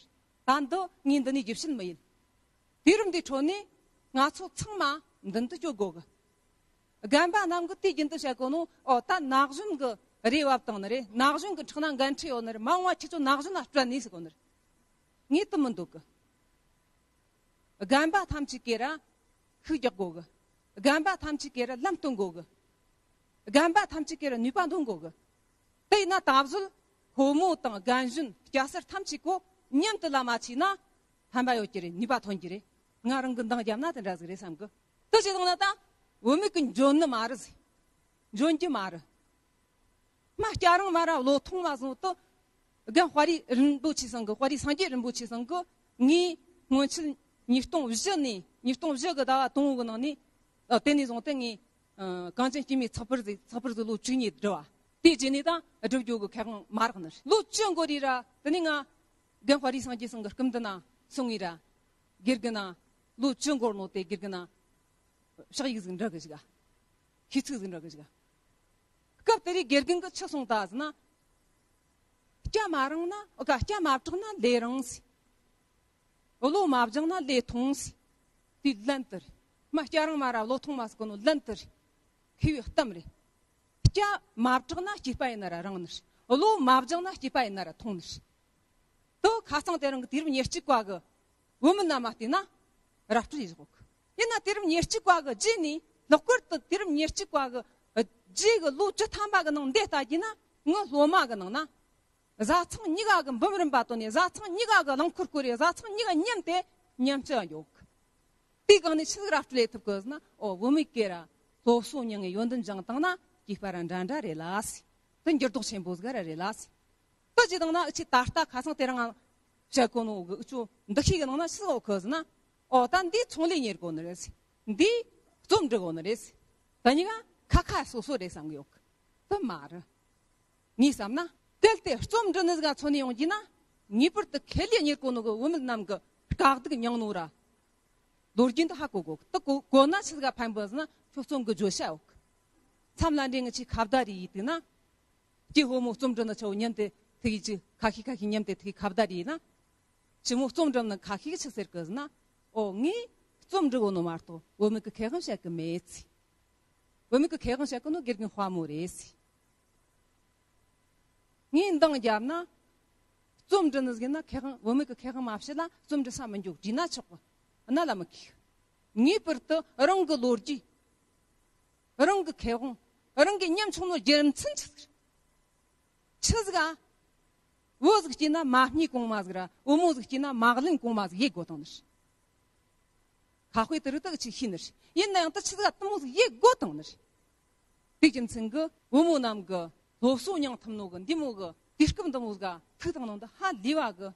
རེད། ད་འདི་ངས་འདི་ནས་རྒྱུ་བཤད་མི་ཡིན། དུས་རབས་འདིའི་ཁྲོད་ནས་ང་ཚོ་ཚང་མ་མདུན་དུ་སྐྱོད་དགོས་གི། རྒན་པ་རྣམས་ཀྱིས་དུས་རྒྱུན་དུ་བཤད་གོ་ནོ། ཨོ་ད་ན་གཞོན་གྱི་རེ་བབས་བཏང་ནི་རེད། ན་གཞོན་གྱི་ཁྲག་ན་འགན་འཁྲི་ཡོད་ནི་རེད། མ་འོངས་པ་ཁྱེད་ཚོ་ན་གཞོན་ལ་སྤྲད་ནི་ཟེར་གོ་ནི་རེད། ངས་དེ་མི་འདོད་གི། རྒན་པ་ཐམས་ཅད་ཀྱིས་ར་ཤུགས་རྒྱག་དགོས་གི། རྒན་པ་ཐམས་ཅད་ཀྱིས་ར་ལམ་སྟོན་དགོས་གི། རྒན་པ་ཐམས་ཅད་ཀྱིས་ར་ནུས་པ་འདོན་དགོས་གི། དེས་ན་ད་གཟོད་ཕོ་མོ་དང་རྒན་གཞོན་སྐྱ་སེར་ཐམས་ཅད་ཀོ་མཉམ་དུ་ལམ་མ་ཆས་ན་ཕན་པ་ཡོད་ཀྱི་རེད། ནུས་པ་ཐོན་གྱི་རེད། ང་རང་གི་འདང་བརྒྱབ་ན་དེ་འདྲ་ཟིག་རེད་བསམ་གི། དེ་བྱས་བཏང་ན་ད་བུད་མེད་ཀྱིས་འཇོན་ནི་མ་རེད་ཟེར། འཇོན་གྱི་མ་རེད། མ་སྐྱ་རིང་མ་ར་བློ་ཐུང་མ་བཟུང་དུ་རྒན་དཔའ་རིས་རིན་པོ་ཆེ་ཚང་གི། དཔའ་རིས་སངས་རྒྱས་རིན་པོ་ཆེ་ཚང་གི། ངས་སྔོན་ཆད་ཉིས་སྟོང་བཞི་ནས་ཉིས་སྟོང་བཞི་གི་ཟླ་བ་དང་པོ་གི་ནང་ནས་ཨ་དེ་ནས་བཟུང་སྟེ་ངས་ཨ་གངས་ཅན་སྐྱེད་མོས་ཚགས་པར་ཟིག་ཚགས་པར་ཟིག་ལོ་བཅུ་གཉིས་བསྒྲུབས་པ། དེའི་རྗེས་ནས་ད་སྒྲུབ་རྒྱུ་གི་ཁེ་དབང་མ་རག་ནི་རེད། ལོ་བཅུ་འགོར་རེ་ར་དེ་ནས་ང་རྒན་དཔའ་རིས་སངས་རྒྱས་ཚང་གི་སྐུ་མདུན་ན་སོང་ངས་ར་དགེ་རྒན་ན་ལོ་བཅུ་འགོར་ནོ་དེ་དགེ་རྒན་ན་ཕྱག་ཡིག་ཟིག་འབྲི་གི་བཅུག་ག་ཤིས་ཚིག་ཟིག་འབྲི་གི་བཅུག་ག་སྐབས་དེ་རིང་དགེ་རྒན་གྱིས་ཆི་གསུངས་ད་ཟེར་ན། སྐྱ་མ་རིང་ན་ཨོ་ཀ་སྐྱ་མ་གྲགས་ན་ལས་རིང་ཟེར། བློ་མ་སྦྱངས་ན་ལས་ཐུང་ཟེར། དེ་ལན་དེ་རེད། མ་སྐྱ་རིང་མ་ར་བློ་ཐུང་མ་ཟེར་གོ་ནོ་ལན་དེ་རེད། མཁས་པའི་གཏམ་རེད། སྐྱ་མ་གྲགས་ན་སྐྱེས་པ་ཡིན་ན་ར་རིང་ནི་རེད། བློ་མ་སྦྱངས་ན་སྐྱེས་པ་ཡིན་ན་ར་ཐུང་ནི་རེད། དེ་ཁ་སང་དེ་རིང་གི་དུས་རབས་ཉེར་གཅིག་པ་གི་བུད་མེད་རྣམས་མ་བལྟས་ན། ར་སྤྲོད་བྱེད་ཆོག་གི། ཡིན་ན་དུས་རབས་ཉེར་གཅིག་པ་གི་རྗེས་ནས་ལྷག་པར་དུ་དུས་རབས་ཉེར་གཅིག་པ་གི་རྗེས་གི་ལོ་བཅུ་ཐམ་པ་གི་ནང་འདི་ལྟ་རྒྱུ་ན། ངའི་སློབ་མ་གི་ནང་ན་བཟའ་ཚང་གཉིས་ཀ་གི་འབུམ་རམས་པ་བཏོན་ནས། བཟའ་ཚང་གཉིས་ཀ་གི་རླངས་འཁོར་བསྐོར་རེ། བཟའ་ཚང་གཉིས་ཀ་མཉམ་དུ་ཉམས་ཆག་ཡོད་གི། དེའི་སྒང་ནས་ཆི་ཟིག་ར་སྤྲོད་ལས་ཐུབ་གི་ཟེར་ན། ཨོ། བུད་མེད་གི་ར་སློབ་གསོ་མྱངས་ངེ་ཡོན་ཏན་སྦྱངས་བཏང་ན་སྐྱེས་པ་ར་འདྲ་འདྲ་རེད་ལ་ཟེར། དེ་འགྱུར་ལྡོག་ཆེན་པོ་ཟིག་ར་རེད་ལ་ཟེར། དེ་བྱས་བཏང་ན་འུ་ཆོས་ད་ལྟ་ཁ་སང་དེ་རིང་བཤད་གོ་ནོ་གི་འུ་ཆོ་འདུ་ཤེས་གི་ནང་ན་ཆི་ཟིག་ཡོད་གི་ཟེར་ན། ཨོ། ད་འདི་ཚོང་ལས་གཉེར་གོ་ནི་རེད་ཟེར། འདི་རྩོམ་འབྲི་གོ་ནི་རེད་ཟེར། ད་གཉིས་ཀ་ཁ་ཁ་སོ་སོ་རེད་བསམ་གི་ཡོད་གི། དེ་མ་རེད། ངས་བསམ་ན། གལ་ཏེ་རྩོམ་འབྲི་ནི་ཟིག་ག་མཚོན་ནས་ཡོང་རྒྱུ་ན། ངེས་པར་དུ་ཁེ་ལས་གཉེར་གོ་ནོ་གི་བུད་མེད་རྣམས་ཀྱི་དཀའ་སྡུག་མྱངས་ནོ་ར་ལོ་རྒྱུས་འདི་ཧ་གོ་དགོས། དེ་གོ་གོ་ན་ཆི་ཟིག་ག་ཕན་པོ་ཟེར་ན། ཁྱོད་རྩོམ་གི་བརྗོད་བྱ་ཡོད་གི། མཚམས་ལ་འདྲེ་ངི་ཆི་ཁ་བརྡ་རེ་ཡིས་དུས་ན། ཀྱེ་བུ་མོ། རྩོམ་འབྲི་ནི་ཆོ་མཉམ་དུ་ཐུག་ཡིས་ཅི། ཁ་ཤས་ཁ་ཤས་མཉམ་དུ་ཐུག་ཁ་བརྡ་རེ་ཡིས་ན། ཞི་མོ་རྩོམ་འབྲི་ནི་ཁ་ཤས་ཆི་ཟེར་གི་ཟེར་ན། ཨོ། ངས་རྩོམ་འབྲི་གོ་ནོ་མ་གཏོགས་བུད་མེད་ཀྱི་ཁེ་དབང་བཤད་གི་མེད་ཟེར། བུད་མེད་ཀྱི་ཁེ་དབང་བཤད་གི་ནོ་དགེ་རྒན་དཔའ་མོ་རེད་ཟེར། ངས་འདང་བརྒྱབ་ན། རྩོམ་འབྲི་ནི་ཟིག་ན་ཁེ་དབང་། བུད་མེད་ཀྱི་ཁེ་དབང་མ་བཤད་ལ་རྩོམ་འབྲི་ས་མི་འཇུག་བྲིས་ན་ཆོག་གི། གནད་ལ་མི་ཁེལ། ངེས་པར་དུ་རང་གི་ལོ་རྒྱུས། རང་གི་ཁེ་དབང་། རང་གི་ཉམ་ཆུང་ནོ་རྒྱུ་མཚན་ཆི་ཟིག་ཆི་ཟིག་ཨ། བུ་ཟིག་སྐྱེས་ན་མ་སྨྱུ་གོང་མ་ཟིག་ར། བུ་མོ་ཟིག་སྐྱེས་ན་མ་བརླན་གོང་མ་ཟིག་ཡེད་དགོས་བཏང་ནི་རེད། ཁ་དཔེ་དེ་རིགས་དག་ཆི་ཤེས་ནི་རེད། ཡིན་ན་ཡང་དེ་ཆི་ཟིག་ཨ། དེ་མོ་ཟིག་ཡེད་དགོས་བཏང་ནི་རེད། དེའི་རྒྱུ་མཚན་གྱིས་བུ་མོ་རྣམས་ཀྱི་སློབ་གསོ་མྱངས་ཐུབ་ནོ་གི་འདི་མོ་གི་དུས་སྐབས་འདི་མོ་ཟིག་ཐུག་བཏང་ནོ་འདི་ཧ་ལས་པ་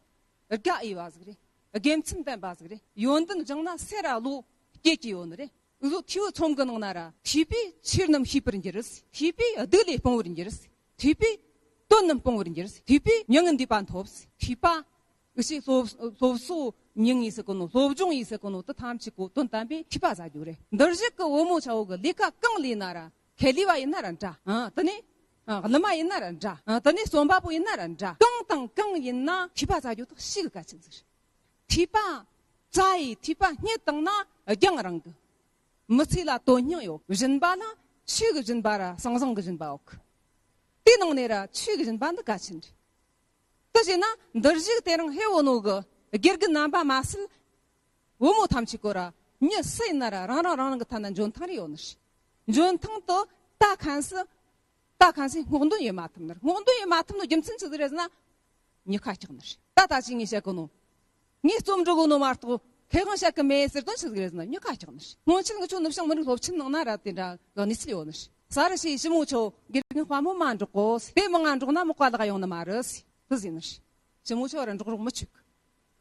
གི་དགའ་འོས་པ་ཟིག་རེད། དགེ་མཚན་ལྡན་པ་ཟིག་རེད། ཡོན་ཏན་སྦྱངས་ན་སེ་ར་ལོ་སྐྱེ་གི་ཡོད་ནི་རེད། འུ་ཟོ་ཐོས་པའི་ཚོམས་གི་ནང་ན་ར། ཐོས་པས་ཆོས་རྣམས་ཤེས་པར་འགྱུར། ཐོས་པས་སྡིག་ལས་སྤོང་བར་འགྱུར། ཐོས་པས་དོན་རྣམས་སྤོང་བར་འགྱུར། ཐོས་པས་མྱ་ངན་འདས་པ་ཐོབ། ཐོས་པ། འུ་ཆོས་སློབ་སློབ་གསོ་མྱང་ངེ་ཟེར་གོ་ནོ། སློབ་སྦྱོང་ངེ་ཟེར་གོ་ནོ་དེ་ཐམས་ཅད་གོ་དོན་དམ་པའི་ཐོས་པ་ཟ་རྒྱུ་རེད། འདིར་བཞུགས་ཀྱི་བུ་མོ་ཆ་བོ་གི་ལས་ཀ་གང་ལས་ན་ར། ཁེ་ལས་པ་ཡིན་ན་ར་འདྲ། ཨ། དེ་ནས། ཨ། གླུ་མ་ཡིན་ན་ར་འདྲ། ཨ། དེ་ནས་རྩོམ་པ་པོ་ཡིན་ན་ར་འདྲ། གང་དང་གང་ཡིན་ན་ཐོས་པ་ཟ་རྒྱུ་དག་ཞིག་གི་གལ་ཆེན་ཟིག་རེད། ཐོས་པ་ཟ་ཡི་ཐོས་པ་རྙེད་བཏང་ན་རྒྱང་རིང་གི། མི་ཚེ་ལ་དོན་སྙིང་ཡོད། སྦྱིན་པ་ལ་ཆོས་ཀྱི་སྦྱིན་པ་ར་ཟང་ཟིང་གི་སྦྱིན་པ་ཡོད་གི། དེའི་ནང་ནས་ར་ཆོས་ཀྱི་སྦྱིན་པ་འདི་གལ་ཆེན་རེད། དེ་བྱས་ན་འདིར་བཞུགས་དེ་རིང་ཧེ་བོ་ནོ་གི་དགེ་རྒན་རྣམ་པ་མ་ཟད། བུ་མོ་ཐམས་ཅད་ཀོ་ར་མྱི་སུ་ཡིན་ན་ར་རང་རང་རང་རང་གི་ཐད་ན་འཇོན་ཐང་རེ་ཡོད་ནི་རེད། འཇོན་ཐང་དེ་ད་གང་སྲིད། ད་གང་སྲིད་སྔོག་འདོན་ཡེད་མ་ཐུབ་ནི་རེད། སྔོག་འདོན་ཡེད་མ་ཐུབ་ནོ་རྒྱུ་མཚན་ཆི་ཟིག་རེད་ཟེར་ན། མྱི་ཁ་སྐྱག་ནི་རེད། ད་ད་ཅི་ངས་བཤད་གོ་ནོ། ངས་རྩོམ་འབྲི་གོ་ནོ་མ་གཏོགས་ཁེ་དབང་བཤད་གི་མེད་ཟེར་དོན་ཆི་ཟིག་རེད་ཟེར་ན། མྱི་ཁ་སྐྱག་ནི་རེད། སྔོན་ཆད་ངི་ཆོ་ནུབ་བྱང་མི་རིགས་སློབ་ཆེན་ནང་ན་ར་དེ་འདྲ་གི་གནས་ཚུལ་ཡོད་ནི་རེད། ས་རུ་ཤི་ཞི་མོ་ཆོ་དགེ་རྒན་དཔའ་མོ་མ་འགྲོགས་གོ། དེ་མི་ང་འགྲོགས་ན་མི་ཀ་ལག་ཡོང་ནི་མ་རེད། དེ་ཟེར་ནི་རེད། ཞི་མོ་ཆོ་ར་འགྲོགས་རོགས་མི་ཆུག་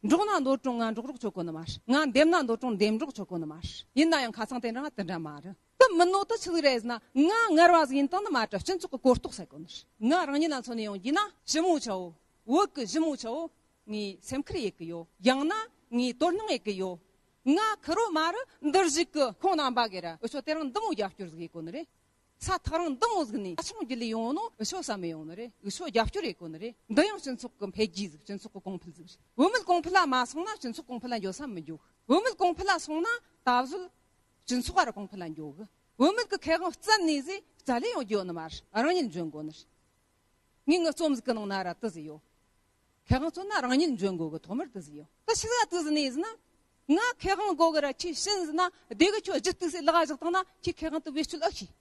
འགྲོགས་ན་འདོད་རུང་ང་འགྲོགས་རོགས་ཆོག་གོ་ནི་མ་རེད། ང་འདེམས་ན་འདོད་རུང་འདེམས་རོགས་ཆོག་གོ་ནི་མ་རེད། ཡིན་ན་ཡང་ཁ་སང་དེ་འདྲ་ང་དེ་འདྲ་མ་རེད། དེ་མིན་ནོ་དེ་ཆི་ཟིག་རེད་ཟེར་ན། ང་ངར་བ་ཟིག་ཡིན་བཏང་ནི་མ་རེད། སྤྱི་ཚོགས་ཀྱི་གོ་རྟོགས་ཟེར་གོ་ནི་རེད། ང་རང་ཉིད་ལ་མཚོན་ནས་ཡོང་རྒྱུ་ན། ཞི་མོ་ཆ་བོ་བོད་ཀྱི་ཞི་མོ་ཆ་བོ་ངས་སེམས་ཁུར་ཡེད་གི་ཡོད། ཡང་ན་ངས་དོ་སྣང་ཡེད་གི་ཡོད། ང་ཁེར་རོ་མ་རེད། འདིར་བཞུགས་གི་ཁོང་རྣམ་པ་གིས་ར་འུ་ཆོ་དེ་རིང་འདི་མོ་རྒྱབ་སྐྱོར་ཟིག་ཡེད་གོ་ནི་རེད། ས་ཐག་རིང་འདི་མོ་ཟིག་ནས་ཆ་ཆུང་རྒྱུད་ལས་ཡོང་ནོ་འུ་ཆོ་བསམ་མི་ཡོང་ནི་རེད། འུ་ཆོ་རྒྱབ་སྐྱོར་ཡེད་གོ་ནི་རེད། འདི་ཡང་སྤྱི་ཚོགས་ཀྱི་འཕེལ་རྒྱས་ཟིག་སྤྱི་ཚོགས་ཀྱི་གོང་འཕེལ་ཟིག་བུད་མེད་གོང་འཕེལ་ལ་མ་སོང་ན་སྤྱི་ཚོགས་གོང་འཕེལ་ལ་འགྱོ་ས་མི་འགྱོ། བུད་མེད་གོང་འཕེལ་ལ་སོང་ན་ད་གཟོད་སྤྱི་ཚོགས་ཨ་ར་གོང་འཕེལ་ལ་འགྱོ་གི། བུད་མེད་ཀྱི་ཁེ་དབང་བཙལ་ནས་ཟིག་རྩ་ལས་ཡོང་རྒྱུ་ཡོད་ནི་མ་རེད། རང་ཉིད་འཇོན་དགོས་ནི་རེད། ངས་ངའི་རྩོམ་ཟིག་གི་ནང་ན་ར་དེ་ཟིག་ཡོད། ཁེ་དབང་བཙལ་ན་རང་ཉིད་འཇོན་དགོས་གི། ཐོག་མར་དེ་ཟིག་ཡོད། ད་ཆི་ཟིག་ལ་དེ་ཟིག་ནས་ཟེར་ན། ང་ཁེ་དབང་དགོས་གི་ར་ཁྱོས་བྱིན་ཟེར་ན། དེ་གི་ཁྱོད་རྒྱུ་གཏུགས་སའི་ལག་བཞག་བཏང་ན་ཁྱོས་ཁེ་དབང་དེ་བེད་སྤྱོད་ཨེ་ཤེས།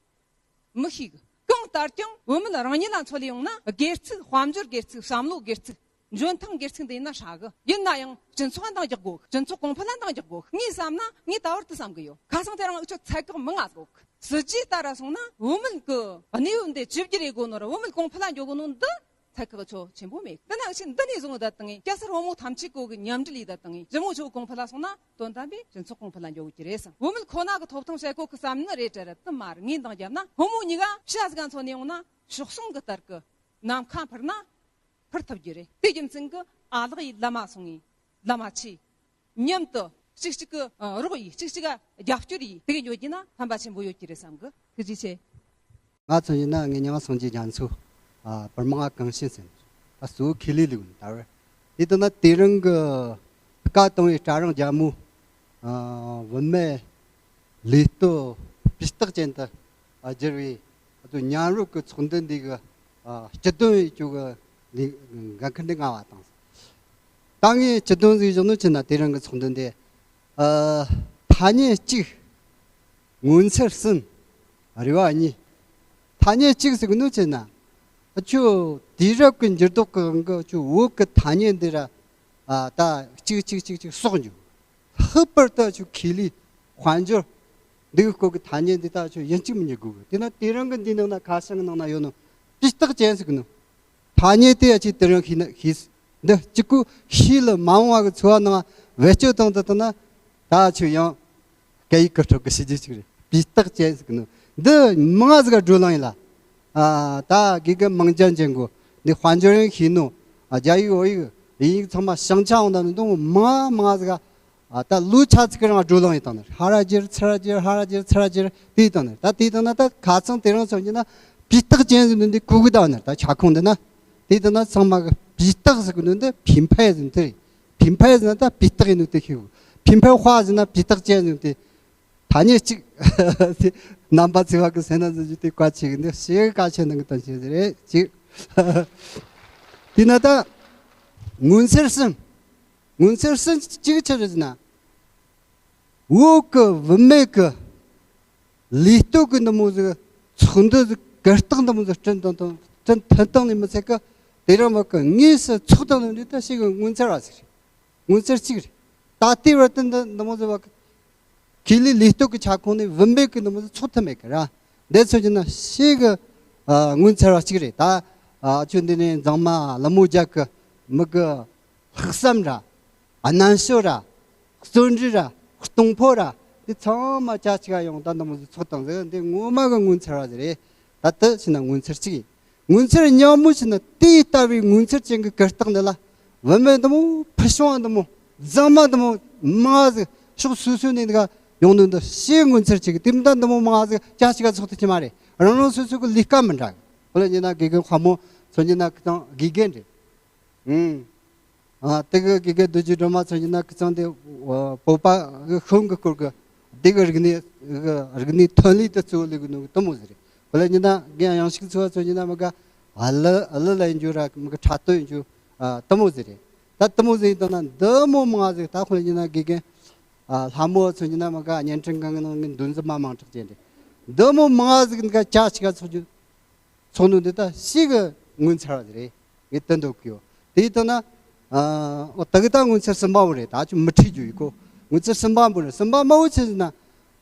མི་ཤེས་གི། གང་ལྟར་ཀྱང་བུད་མེད་རང་ཉིད་ལ་མཚོན་ལས་ཡོང་ན། སྒེར་ཚུགས། དཔལ་འབྱོར་སྒེར་ཚུགས། བསམ་བློ་སྒེར་ཚུགས། འཇོན་ཐང་སྒེར་ཚུགས་འདི་ཡིན་ན་ཧྲ་གི། ཡིན་ན་ཡང་སྤྱི་ཚོགས་འདང་རྒྱག་དགོས་གི། སྤྱི་ཚོགས་གོང་འཕེལ་ལ་འདང་རྒྱག་དགོས་གི། ངས་བསམ་ན་ངས་ད་བར་དུ་བསམ་གི་ཡོད། ཁ་སང་དེ་རིང་འུ་ཆོ་ཚད་བཀག་མི་ང་ཟིག་ཡོད་གི། སྲིད་ཇུས་ལྟར་ར་སོང་ན་བུད་མེད་ཀྱི་གནས་བབ་འདི་ཇེ་བསྒྱུར་རེ་དགོས་ནོ་ར། བུད་མེད་གོང་འཕེལ་ལ་འགྱོ་དགོས་ནོ་འདི་ཚད་བཀག་ཆོ་ཆེན་པོ་མེད། དེ་ན་འུ་ཆོས་འདི་ནས་བཟུང་བཏང་ངས། སྐྱ་སེར་བུ་མོ་ཐམས་ཅད་ཀོ་གི་མཉམ་འབྲེལ་ཡེད་བཏང་ངས། ཞི་མོ་ཆོ་གོང་འཕེལ་ལ་སོང་ན་དོན་དམ་པའི་སྤྱི་ཚོགས་གོང་འཕེལ་ལ་འགྱོ་གི་རེད་བསམ། བུད་མེད་ཁོ་ན་གི་ཐོབ་ཐང་བཤད་གོ་གི་བསམ་ནི་རེད་དྲ་ར་དེ་མ་རེད། ངས་འདང་བརྒྱབ་ན་བུ་མོ་གཉིས་ཀ་བྱ་ཟིག་ག་མཚོན་ནས་ཡོང་ན་ཕྱོགས་གསུམ་གི་ལྟར་གི་ནམ་མཁའ་འཕུར་ན་འཕུར་ཐུབ་རྒྱུ་རེད། དེ་རྒྱུ་མཚན་གི་ཨ་ལགས་ཡི་བླ་མ་སོང་ངས་བླ་མ་ཆེ། མཉམ་དུ་གཅིག་གཅིག་གི་ཨ་རོགས་ཡིས། གཅིག་གཅིག་ག་རྒྱབ་སྐྱོར་ཡིས། དེ་གི་འགྱོ་རྒྱུ་ན་ཕན་པ་ཆེན་པོ་ཡོད་ཀྱི་རེད་བསམ་གི། ཐུགས་རྗེ་ཆེ། ང་མཚོན་ཡིན་ན་ངས་མྱང་སངས་རྒྱས་རྒྱ་མཚོ། ཨ། བར་མ་གངས་ཅན་ཟེར་ནས། ད་གཙོ་བོ་ཁེ་ལས་ལས་ཡིན་ད་བར། དེ་ལྟ་ན་དེ་རིང་གི་བཀའ་བཏང་བའི་སྲ་རོང་རྒྱ་མོ། ཨ། བུད་མེད་ལས་གཏོད་སྤུས་རྟགས་ཅན་དུ་ཨ་བསྒྱུར་བའི་ང་ཚོ་མཉམ་རུབ་ཀྱི་ཚོགས་འདུ་འདི་གི་ཨ་སྤྱི་དོན་ཡིན་རྒྱུ་གི་འགན་འཁུར་འདི་མངའ་བ་དང་། ད་ངས་སྤྱི་དོན་ཟིག་བཞག་ནོ་ཆི་ན། དེ་རིང་གི་ཚོགས་འདུ་འདི་ ཨ། ཐ་སྙད་གཅིག་ངོ་མཚར་གསུམ། རེ་བ་གཉིས། ཐ་སྙད་གཅིག་ཟེར་གི་ནོ་ཅེ་ན། ཨ་ཆོ་དུས་རབས་ཀྱི་འགྱུར་ལྡོག་གི་ངང་གི་ཨ་ཆོ་བོད་ཀྱི་ཐ་སྙད་འདི་ར། ཨ་ད་གཅིག་གཅིག་གཅིག་གཅིག་གསོག་འཇུག་ལྷག་པར་དུ་ཨ་ཆོ་ཁེ་ལི་དཔལ་འབྱོར་འདི་གི་སྐོར་གྱི་ཐ་སྙད་འདི་ད་ཨ་ཆོ་ཡིན་གཅིག་མིན་གཉིས་དགོས་གི། དེ་ན་དེ་རིང་གི་འདི་ནང་ན་ཁ་བྱང་གི་ནང་ན་ཡོད་ནོ་སྤུས་རྟགས་ཅན་ཟེར་གི་ནོ། ཐ་སྙད་དེ་ཡ་ཆེ་དེ་རིང་ཤེས་ན་ཤེས། འདི་གཅིག་གུ་ཤེས་ལ་མ་འོངས་བ་གི་འཚོ་བ་ནང་བེད་སྤྱོད་བཏང་དུ་བཏང་ན། ད་ཆོས་ཡང་སྐད་ཡིག་གི་ཁྲོད་ཀྱི་ཤེས་རྒྱུ་ཅིག་རེད། སྤུས་རྟགས་ཅན་ཟེར་གི་ནོ། འདི་མང་ཟིག་ག་བགྲོ་གླེང་ཡིན་ལ། ཨ་ད་དགེ་རྒན་མང་ཇང་ཅན་གོ། འདི་དཔལ་འབྱོར་ཡང་ཤེས་ནོ། ཨ་རྒྱ་ཡིག་བོད་ཡིག་དབྱིན་ཡིག་ཚང་མ་ཤང་ཆ་འོང་ད་ནི་འདི་མང་མང་ཟིག་ག་ཨ་ད་ལོ་ཆ་ཚིག་གི་རིང་བགྲོ་གླེང་ཡིན་དང་ནི་ཧ་ར་རྒྱུར་ཚུར་ར་རྒྱུར་ཧ་ར་རྒྱུར་ཚུར་ར་རྒྱུར་དེ་དང་ནི་ད་དེ་དང་ན་ད་ཁ་ཚང་དེ་རིང་སོང་གི་ན་སྤུས་རྟགས་ཅན་ཟེར་ནི་འདི་གུ་གུ་དང་ནི་ད་ཁྱ་ཁོང་འདི་ན་དེ་དང་ན་ཚང་མ་གི་སྤུས་རྟགས་ཟེར་གི་ནི་འདི་品牌ཟེར་ནི་དེ་རེད། 品牌ཟེར་ན་ད་སྤུས་རྟགས་ཡིན་ནི་དེ་ཤེས་གོ། 品牌ཟེར་ན་སྤུས་རྟགས་ཅན་ཟེར་ནི་དེ་ཐ་སྙད་གཅིག་དེ་རྣམ་པ་ཚིག་བ་གི་སེ་ན་ཟེར་རྒྱུ་དེ་བཀའ་ཆེ་གི་འདི་ཤེས་གི་བཀའ་ཆེ་ནང་གི་དོན་ཆེ་ཟེར་རེད་གཅིག་དེ་ན་ད་ངོ་མཚར་གསུམ། ངོ་མཚར་གསུམ་གཅིག་ཆི་རེད་ཟེར་ན། བོད་ཀྱི་བུད་མེད་ཀྱི་ལུས་སྟོད་ཀྱི་འདི་མོ་ཟིག་ཚོགས་འདུ་ཟིག་གར་སྟེགས་འདི་མོ་ཟིག་བསྐྲུན་དང་དང་བསྐྲུན་ཐུབ་བཏང་ནས་མི་ཚད་ཀི། དེ་རིང་བོད་ཀྱི་དངོས་སུ་ཚོགས་དང་ནི་འདི་ད་ཞིག་གི་ངོ་མཚར་བ་ཟིག་རེད། ངོ་མཚར་གཅིག་རེད། ད་ལྟའི་བར་དུ་འདི་འདི་མོ་ཟིག་བོད་ཀྱི་ཁེ་ལི་ལུས་སྟོད་ཀྱི་ཁྱ་ཁོང་ནས་བུད་མེད་ཀྱི་འདི་མོ་ཟིག་ཚོགས་ཐུབ་མེད་ཀི་ར། འདི་ཚོ་ཡིན་ན་ཞིག་གི་ཨ་ངོ་མཚར་བ་གཅིག་རེད། ད་ཨ་ཆོས་འདི་ནས་མཛངས་མ་ལྷ་མོ་རྒྱལ་གྱི་མི་གི་ལྷག་བསམ་ར། རྣམ་དཔྱོད་ར། བརྩོན་འགྲུས་ར། གཏོང་ཕོད་ར། འདི་ཚང་མ་ཅག་ཅིག་ཡོང་ད་འདི་མོ་ཟིག་ཚོགས་དང་ཟིག་འདི་ངོ་མ་གི་ངོ་མཚར་བ་ཟིག་རེད། ད་ལྟ་ཕྱིན་ན་ངོ་མཚར་གཅིག་ཡིན། ངོ་མཚར་ཉག་མོ་ཕྱིན་ན་དེ་ལྟ་བུའི་ངོ་མཚར་ཅན་གྱི་གར་སྟེགས་འདི་ལ་བུད་མེད་འདི་མོ་ཕུ་བྱུང་བ་འདི་མོ་མཛངས་མ་འདི་མོ་མང་ཟིག་ཕྱོགས་སོ་སོ་ནས་འདི་ག་ཡོང་ནོ་འདི་ཞེ་ངོ་མཚར་ཅིག་གི། དེ་མི་ད་འདི་མོ་མང་ཟིག་ཅག་ཅིག་ག་ཚོགས་ཐུབ་ཀྱི་མ་རེད། རང་རང་སོ་སོ་གི་ལས་ཀ་མི་འདྲ་གི། ཁོ་ལ་ཉིན་ན་དགེ་རྒན་དཔའ་མོ་ཚོ་ཉིན་ན་ཁི་ཚང་དགེ་རྒན་རེད། ཨུང་། ཨ་དེ་གི་དགེ་རྒན་རྡོ་རྗེ་སྒྲོལ་མ་ཚོ་ཡིན་ན་ཁི་ཚང་དེ་བོད་པ་གི་ཤོང་གི་སྐོར་གི་དེ་གི་རིག་གནས་གི་རིག་གནས་ཐོན་ལས་དེ་གཙོ་བོ་ལས་གི་ནོ་གི་དེ་མོ་ཟིག་རེད། ཁོ་ལ་ཡིན་ན་རྒན་ཡང་ཞིག་ཚོ་ཚོ་ཡིན་ན་མི་ག་ཨ་ལི་ཨ་ལི་ལ་ཡིན་རྒྱུ་ར་མི་ག་ཁྲ་སྟོན་ཡིན་རྒྱུ་ཨ་དེ་མོ་ཟིག་རེད། ད་དེ་མོ་ཟིག་ཡིན་དང་ན་འདི་མོ་མང་ཟིག་ད་ཁོ་ལ་ཡིན་ན་དགེ་རྒན་ཨ་ལྷ་མོ་ཚོ་ཡིན་ན་མི་ག་བརྙན་འཕྲིན་སྒང་གི་ནང་གི་འདུ་འཛོམས་མ་མང་དྲགས་ཅན་རེད། འདི་མོ་མང་ཟིག་འདི་ག་ཅག་ཅིག་ག་ཚོགས་རྒྱུ། ཚོགས་འདུ་འདི་ད་ཞིག་གི་ངོ་མཚར་བ་རེད། ངས་བསྟན་འདུག་གི་ཡོད། དེ་ཡིན་ན། ཨ་འོ་ད་གི་ད་ངོ་མཚར་གསུམ་པ་བོ་རེད། ད་ཅུ་མི་ཁྲིད་རྒྱུ་ཡིན་གོ། ངོ་མཚར་གསུམ་པ་བོ་རེད། གསུམ་པ་མ་བོ་ཆི་ཟེར་ན།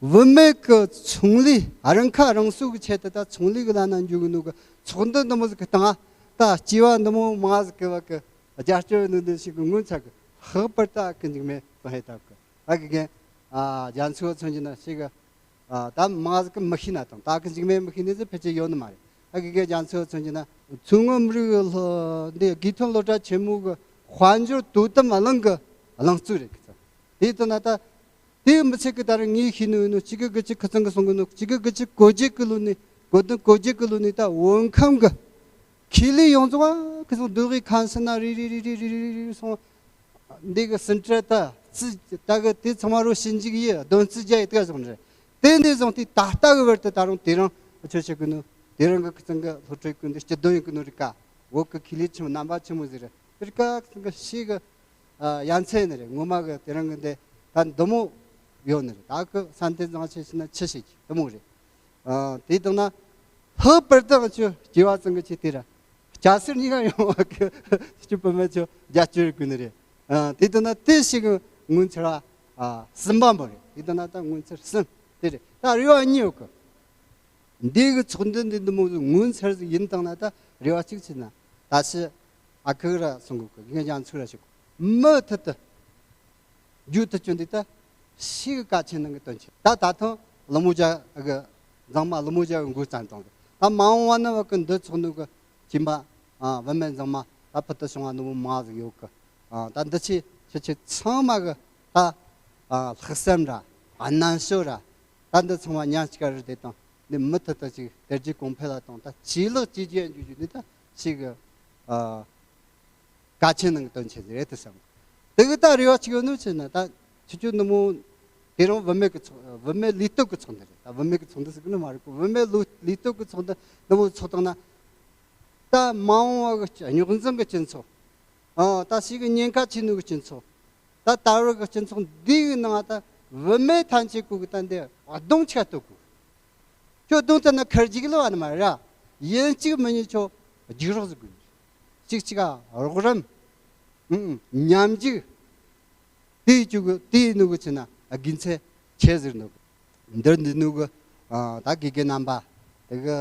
བུད་མེད་ཀྱི་ཚོང་ལས་རང་ཁ་རང་གསོ་གི་ཆེད་དུ་ད་ཚོང་ལས་གི་ལ་ན་འཇུག་གི་ནོ་གི་ཚོགས་འདུ་འདི་མོ་ཟིག་གི་སྟེང་ད་སྐྱེ་བ་འདི་མོ་མང་ཟིག་གི་བ་གི་རྒྱབ་སྐྱོར་ནོ་འདི་ཞིག་གི་ངོ་མཚར་གི་ལྷག་པར་ད་གི་འཇིགས་མེད་ཙང་ཧེ་ཐབས་གི་ཨ་གི་རྒན། ཨ་རྒྱ་མཚོ་ཚོན་གྱི་ན་ཞིག་གི་ཨ་ད་མང་ཟིག་གི་མི་ཤེས་ན་དང་ད་གི་འཇིགས་མེད་མི་ཤེས་ནི་ཟིག་ཕལ་ཆེར་ཡོད་ནི་མ་རེད། ཨ་གི་གི་རྒྱ་མཚོ་མཚོན་གྱི་ན་མཚོ་སྔོན་མི་རིགས་ལྷོ་འདི་དགེ་ཐོན་སློབ་གྲྭ་ཆེན་མོ་གི་དཔལ་འབྱོར་དོ་དམ་གླིང་གི་གླིང་གཙོ་རེད་གི་ཚ། དེ་ལྟ་ན་ད་དེ་མི་ཚད་གི་ད་རུང་ངས་ཤེས་ནི་ཡོད་ནོ་གཅིག་གི་གི་གཅིག་ཁི་ཚང་གི་སོང་གི་ནོ་གཅིག་གི་གི་གཅིག་གོ་རྒྱུ་གི་ལོ་ནི་གོ་དོན་གོ་རྒྱུ་གི་ལོ་ནི་ད་བོད་ཁམས་གི་ཁེ་ལས་ཡོངས་རྫོགས་ཨ་ཁི་ཚང་སྡོད་གི་ཁང་སི་ན་རི་རི་རི་རི་སོང་། འདི་གི་སིན་ཏྲེ་ད་ཙི་ད་གི་དེ་ཚང་མ་རོ་ཞིབ་འཇུག་ཡིས་བདོན་རྩིས་རྒྱ་ཡི་དེ་ག་བཟུང་རེད། དེ་ནས་བཟུང་སྟེ་ད་ལྟ་གི་བར་དུ་ད་རུང་དེ་རིང་ཆོས་བྱེད་གི་ནོ། དེ་རིང་གི་ཁི་ཚང་གི་སློབ་ཕྲུག་གི་འདི་སྤྱི་དོན་ཡིན་གི་ནོ་རིག་ག། བོད་གི་ཁེ་ལས་ཆེན་མོ་རྣམ་པ་ཆེན་མོ་ཟིག་རེད། དེ་རིག་ག་ཁི་ཚང་གི་ཤེས་གི་ཡ་མཚན་ནི་རེད། ངོ་མ་གི་དེ་རིང་གི་འདི་ད་འདི་མོ་ཡོད་ནི་རེད། ད་གི་བསམ་གཏན་བཟང་ཆེ་ཤི་ན་ཆི་ཤེས་ཀྱི་དེ་མོ་རེད། ཨ་དེ་ལྟར་ན་ལྷག་པར་དུ་ང་ཚོ་སྐྱེ་བ་ཚང་གི་ཆེད་དེ་ར་སྐྱ་སེར་གཉིས་ཀ་ཡོང་བ་གི་ཆུ་བུད་མེད་ཚོ་རྒྱབ་སྐྱོར་དགོས་ནི་རེད། ཨ་དེ་ལྟར་ན་དེ་ཞིག་ངོ་མཚར་བ་ཨ་གསུམ་པ་མོ་རེད། དེ་ལྟར་ན་ད་ངོ་མཚར་གསུམ་དེ་རེད། ད་རེ་བ་གཉིས་ཡོད་གི། འདི་གི་ཚོགས་འདུ་འདི་འདི་མོ་ངོ་མཚར་ཟིག་ཡིན་བཏང་ན་ད་རེ་བ་གཅིག་བྱས་ན་ད་ཕྱི་ཨ་ཁུ་ར་སོང་གི་གི་ངས་ཀྱང་ཚུར་ར་ཞུ་གི་མུ་མཐུད་དུ། རྒྱུ་དུ་བཅུ་འདི་ལྟ་ཞིག་གི་གལ་ཆེན་ནང་གི་དོན་ཆེ། ད་ད་ཐེངས་ཀླུ་མོ་རྒྱལ་གི་མཛངས་མ་ཀླུ་མོ་རྒྱལ་གི་འགོ་བརྩམས་བཏང་གི། ད་མ་འོངས་བ་ནི་བ་གི་འདི་ཚོགས་འདུ་གི་ཁྱིམ་པ་ཨ་བུད་མེད་མཛངས་མ་ད་ཕུལ་དུ་བྱུང་བ་ནི་མོ་མང་ཟིག་ཡོད་གི། ཨ་ད་འདི་ཆེ་ཆེ་ཆེ་ཚང་མ་གི་ད་ཨ་ལྷག་བསམ་ར་རྣམ་དཔྱོད་ར་ད་འདི་ཚང་མ་མཉམ་གཅིག་ག་རུ་བསྡད་དང་འདི་མུ་མཐུད་དུ་ཅིག་དར་རྒྱས་གོང་འཕེལ་ལ་གཏོང་ད་ཆེ་ལེགས་ཇེ་ཆེ་འགྱུར་རྒྱུ་འདི་ད་ཞིག་གི་ཨ། གལ་ཆེན་ནང་གི་དོན་ཆེན་རེད་དེ་བསམ། དེ་གི་ད་རེ་བ་ཅིག་ཡོད་ནོ་ཆེ་ན་ད་ཆུ་ཆུ་ནུ་མོ་དེ་རིང་བུད་མེད་ཀྱི་ཚོགས་བུད་མེད་ལུས་སྟོབས་ཀྱི་ཚོགས་འདུ་རེད། ད་བུད་མེད་ཀྱི་ཚོགས་འདུ་ཟེར་གི་ནི་མ་རེད་གོ། བུད་མེད་ལུས་ལུས་སྟོབས་ཀྱི་ཚོགས་འདུ་ནུ་མོ་ཚོགས་བཏང་ན། ད་མ་འོངས་བ་གི་རྙོག་འཛིང་གི་སྤྱི་ཚོགས། ཨ་ད་ཞིག་གི་ཉེན་ཁ་ཆེ་ནོ་གི་སྤྱི་ཚོགས། ད་ད་བར་གྱི་སྤྱི་ཚོགས་འདི་གི་ནང་ད་བུད་མེད་ཐམས་ཅད་ཀུན་གྱི་ད་འདི་གདོང་ཆ་གཏོད་དགོས། ཁྱོད་གདོང་ཐད་ན་ཁར་འཇིག་ལོ་བ་ནི་མ་ར། ཡིན་གཅིག་མིན་གཉིས་ཁྱོད་རྒྱུགས་རོགས་ཟིག་དགོས། གཅིག་གཅིག་ག་རོགས་རམ། ཨུ་ཨུ། མཉམ་འཇུག་དེའི་རྒྱུ་གི་དེའི་ནུ་གི་ཆེ་ན་དགེ་མཚན་ཆེ་ཟེར་ནོ། འདིར་འདི་ནུ་གི་ཨ་ད་དགེ་རྒན་རྣམ་པ། དེ་གི་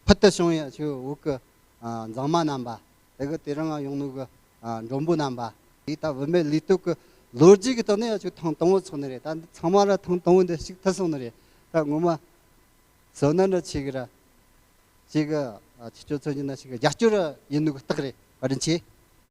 ཕུལ་དུ་བྱུང་ཡ་ཆུ་འུ་གི་ཨ་མཛངས་མ་རྣམ་པ། དེ་གི་དེ་རིང་ཡོང་ནུ་གི་ཨ་མགྲོན་པོ་རྣམ་པ། དེ་ད་བུད་མེད་ལུས་སྟོབས་གི་ལོ་རྒྱུས་གི་ཐོག་ནས་ཡ་ཆུ་ཐེངས་དང་པོ་ཚོགས་ནི་རེད། ད་འདི་ཚང་མ་ར་ཐེངས་དང་པོ་འདི་ཞིག་ཐུབ་སོང་ནི་རེད། ད་ངོ་མ་བསོད་ནམས་ར་ཆེ་གི་ར། ཅིག་གི་ཨ་ཆུ་ཆུ་ཚོད་ཉི་ན་ཞིག་གི་རྒྱ་སྐྱོར་ར་ཡིན་ནུ་གི་རྟགས་རེད། བཀའ་དྲིན་ཆེ།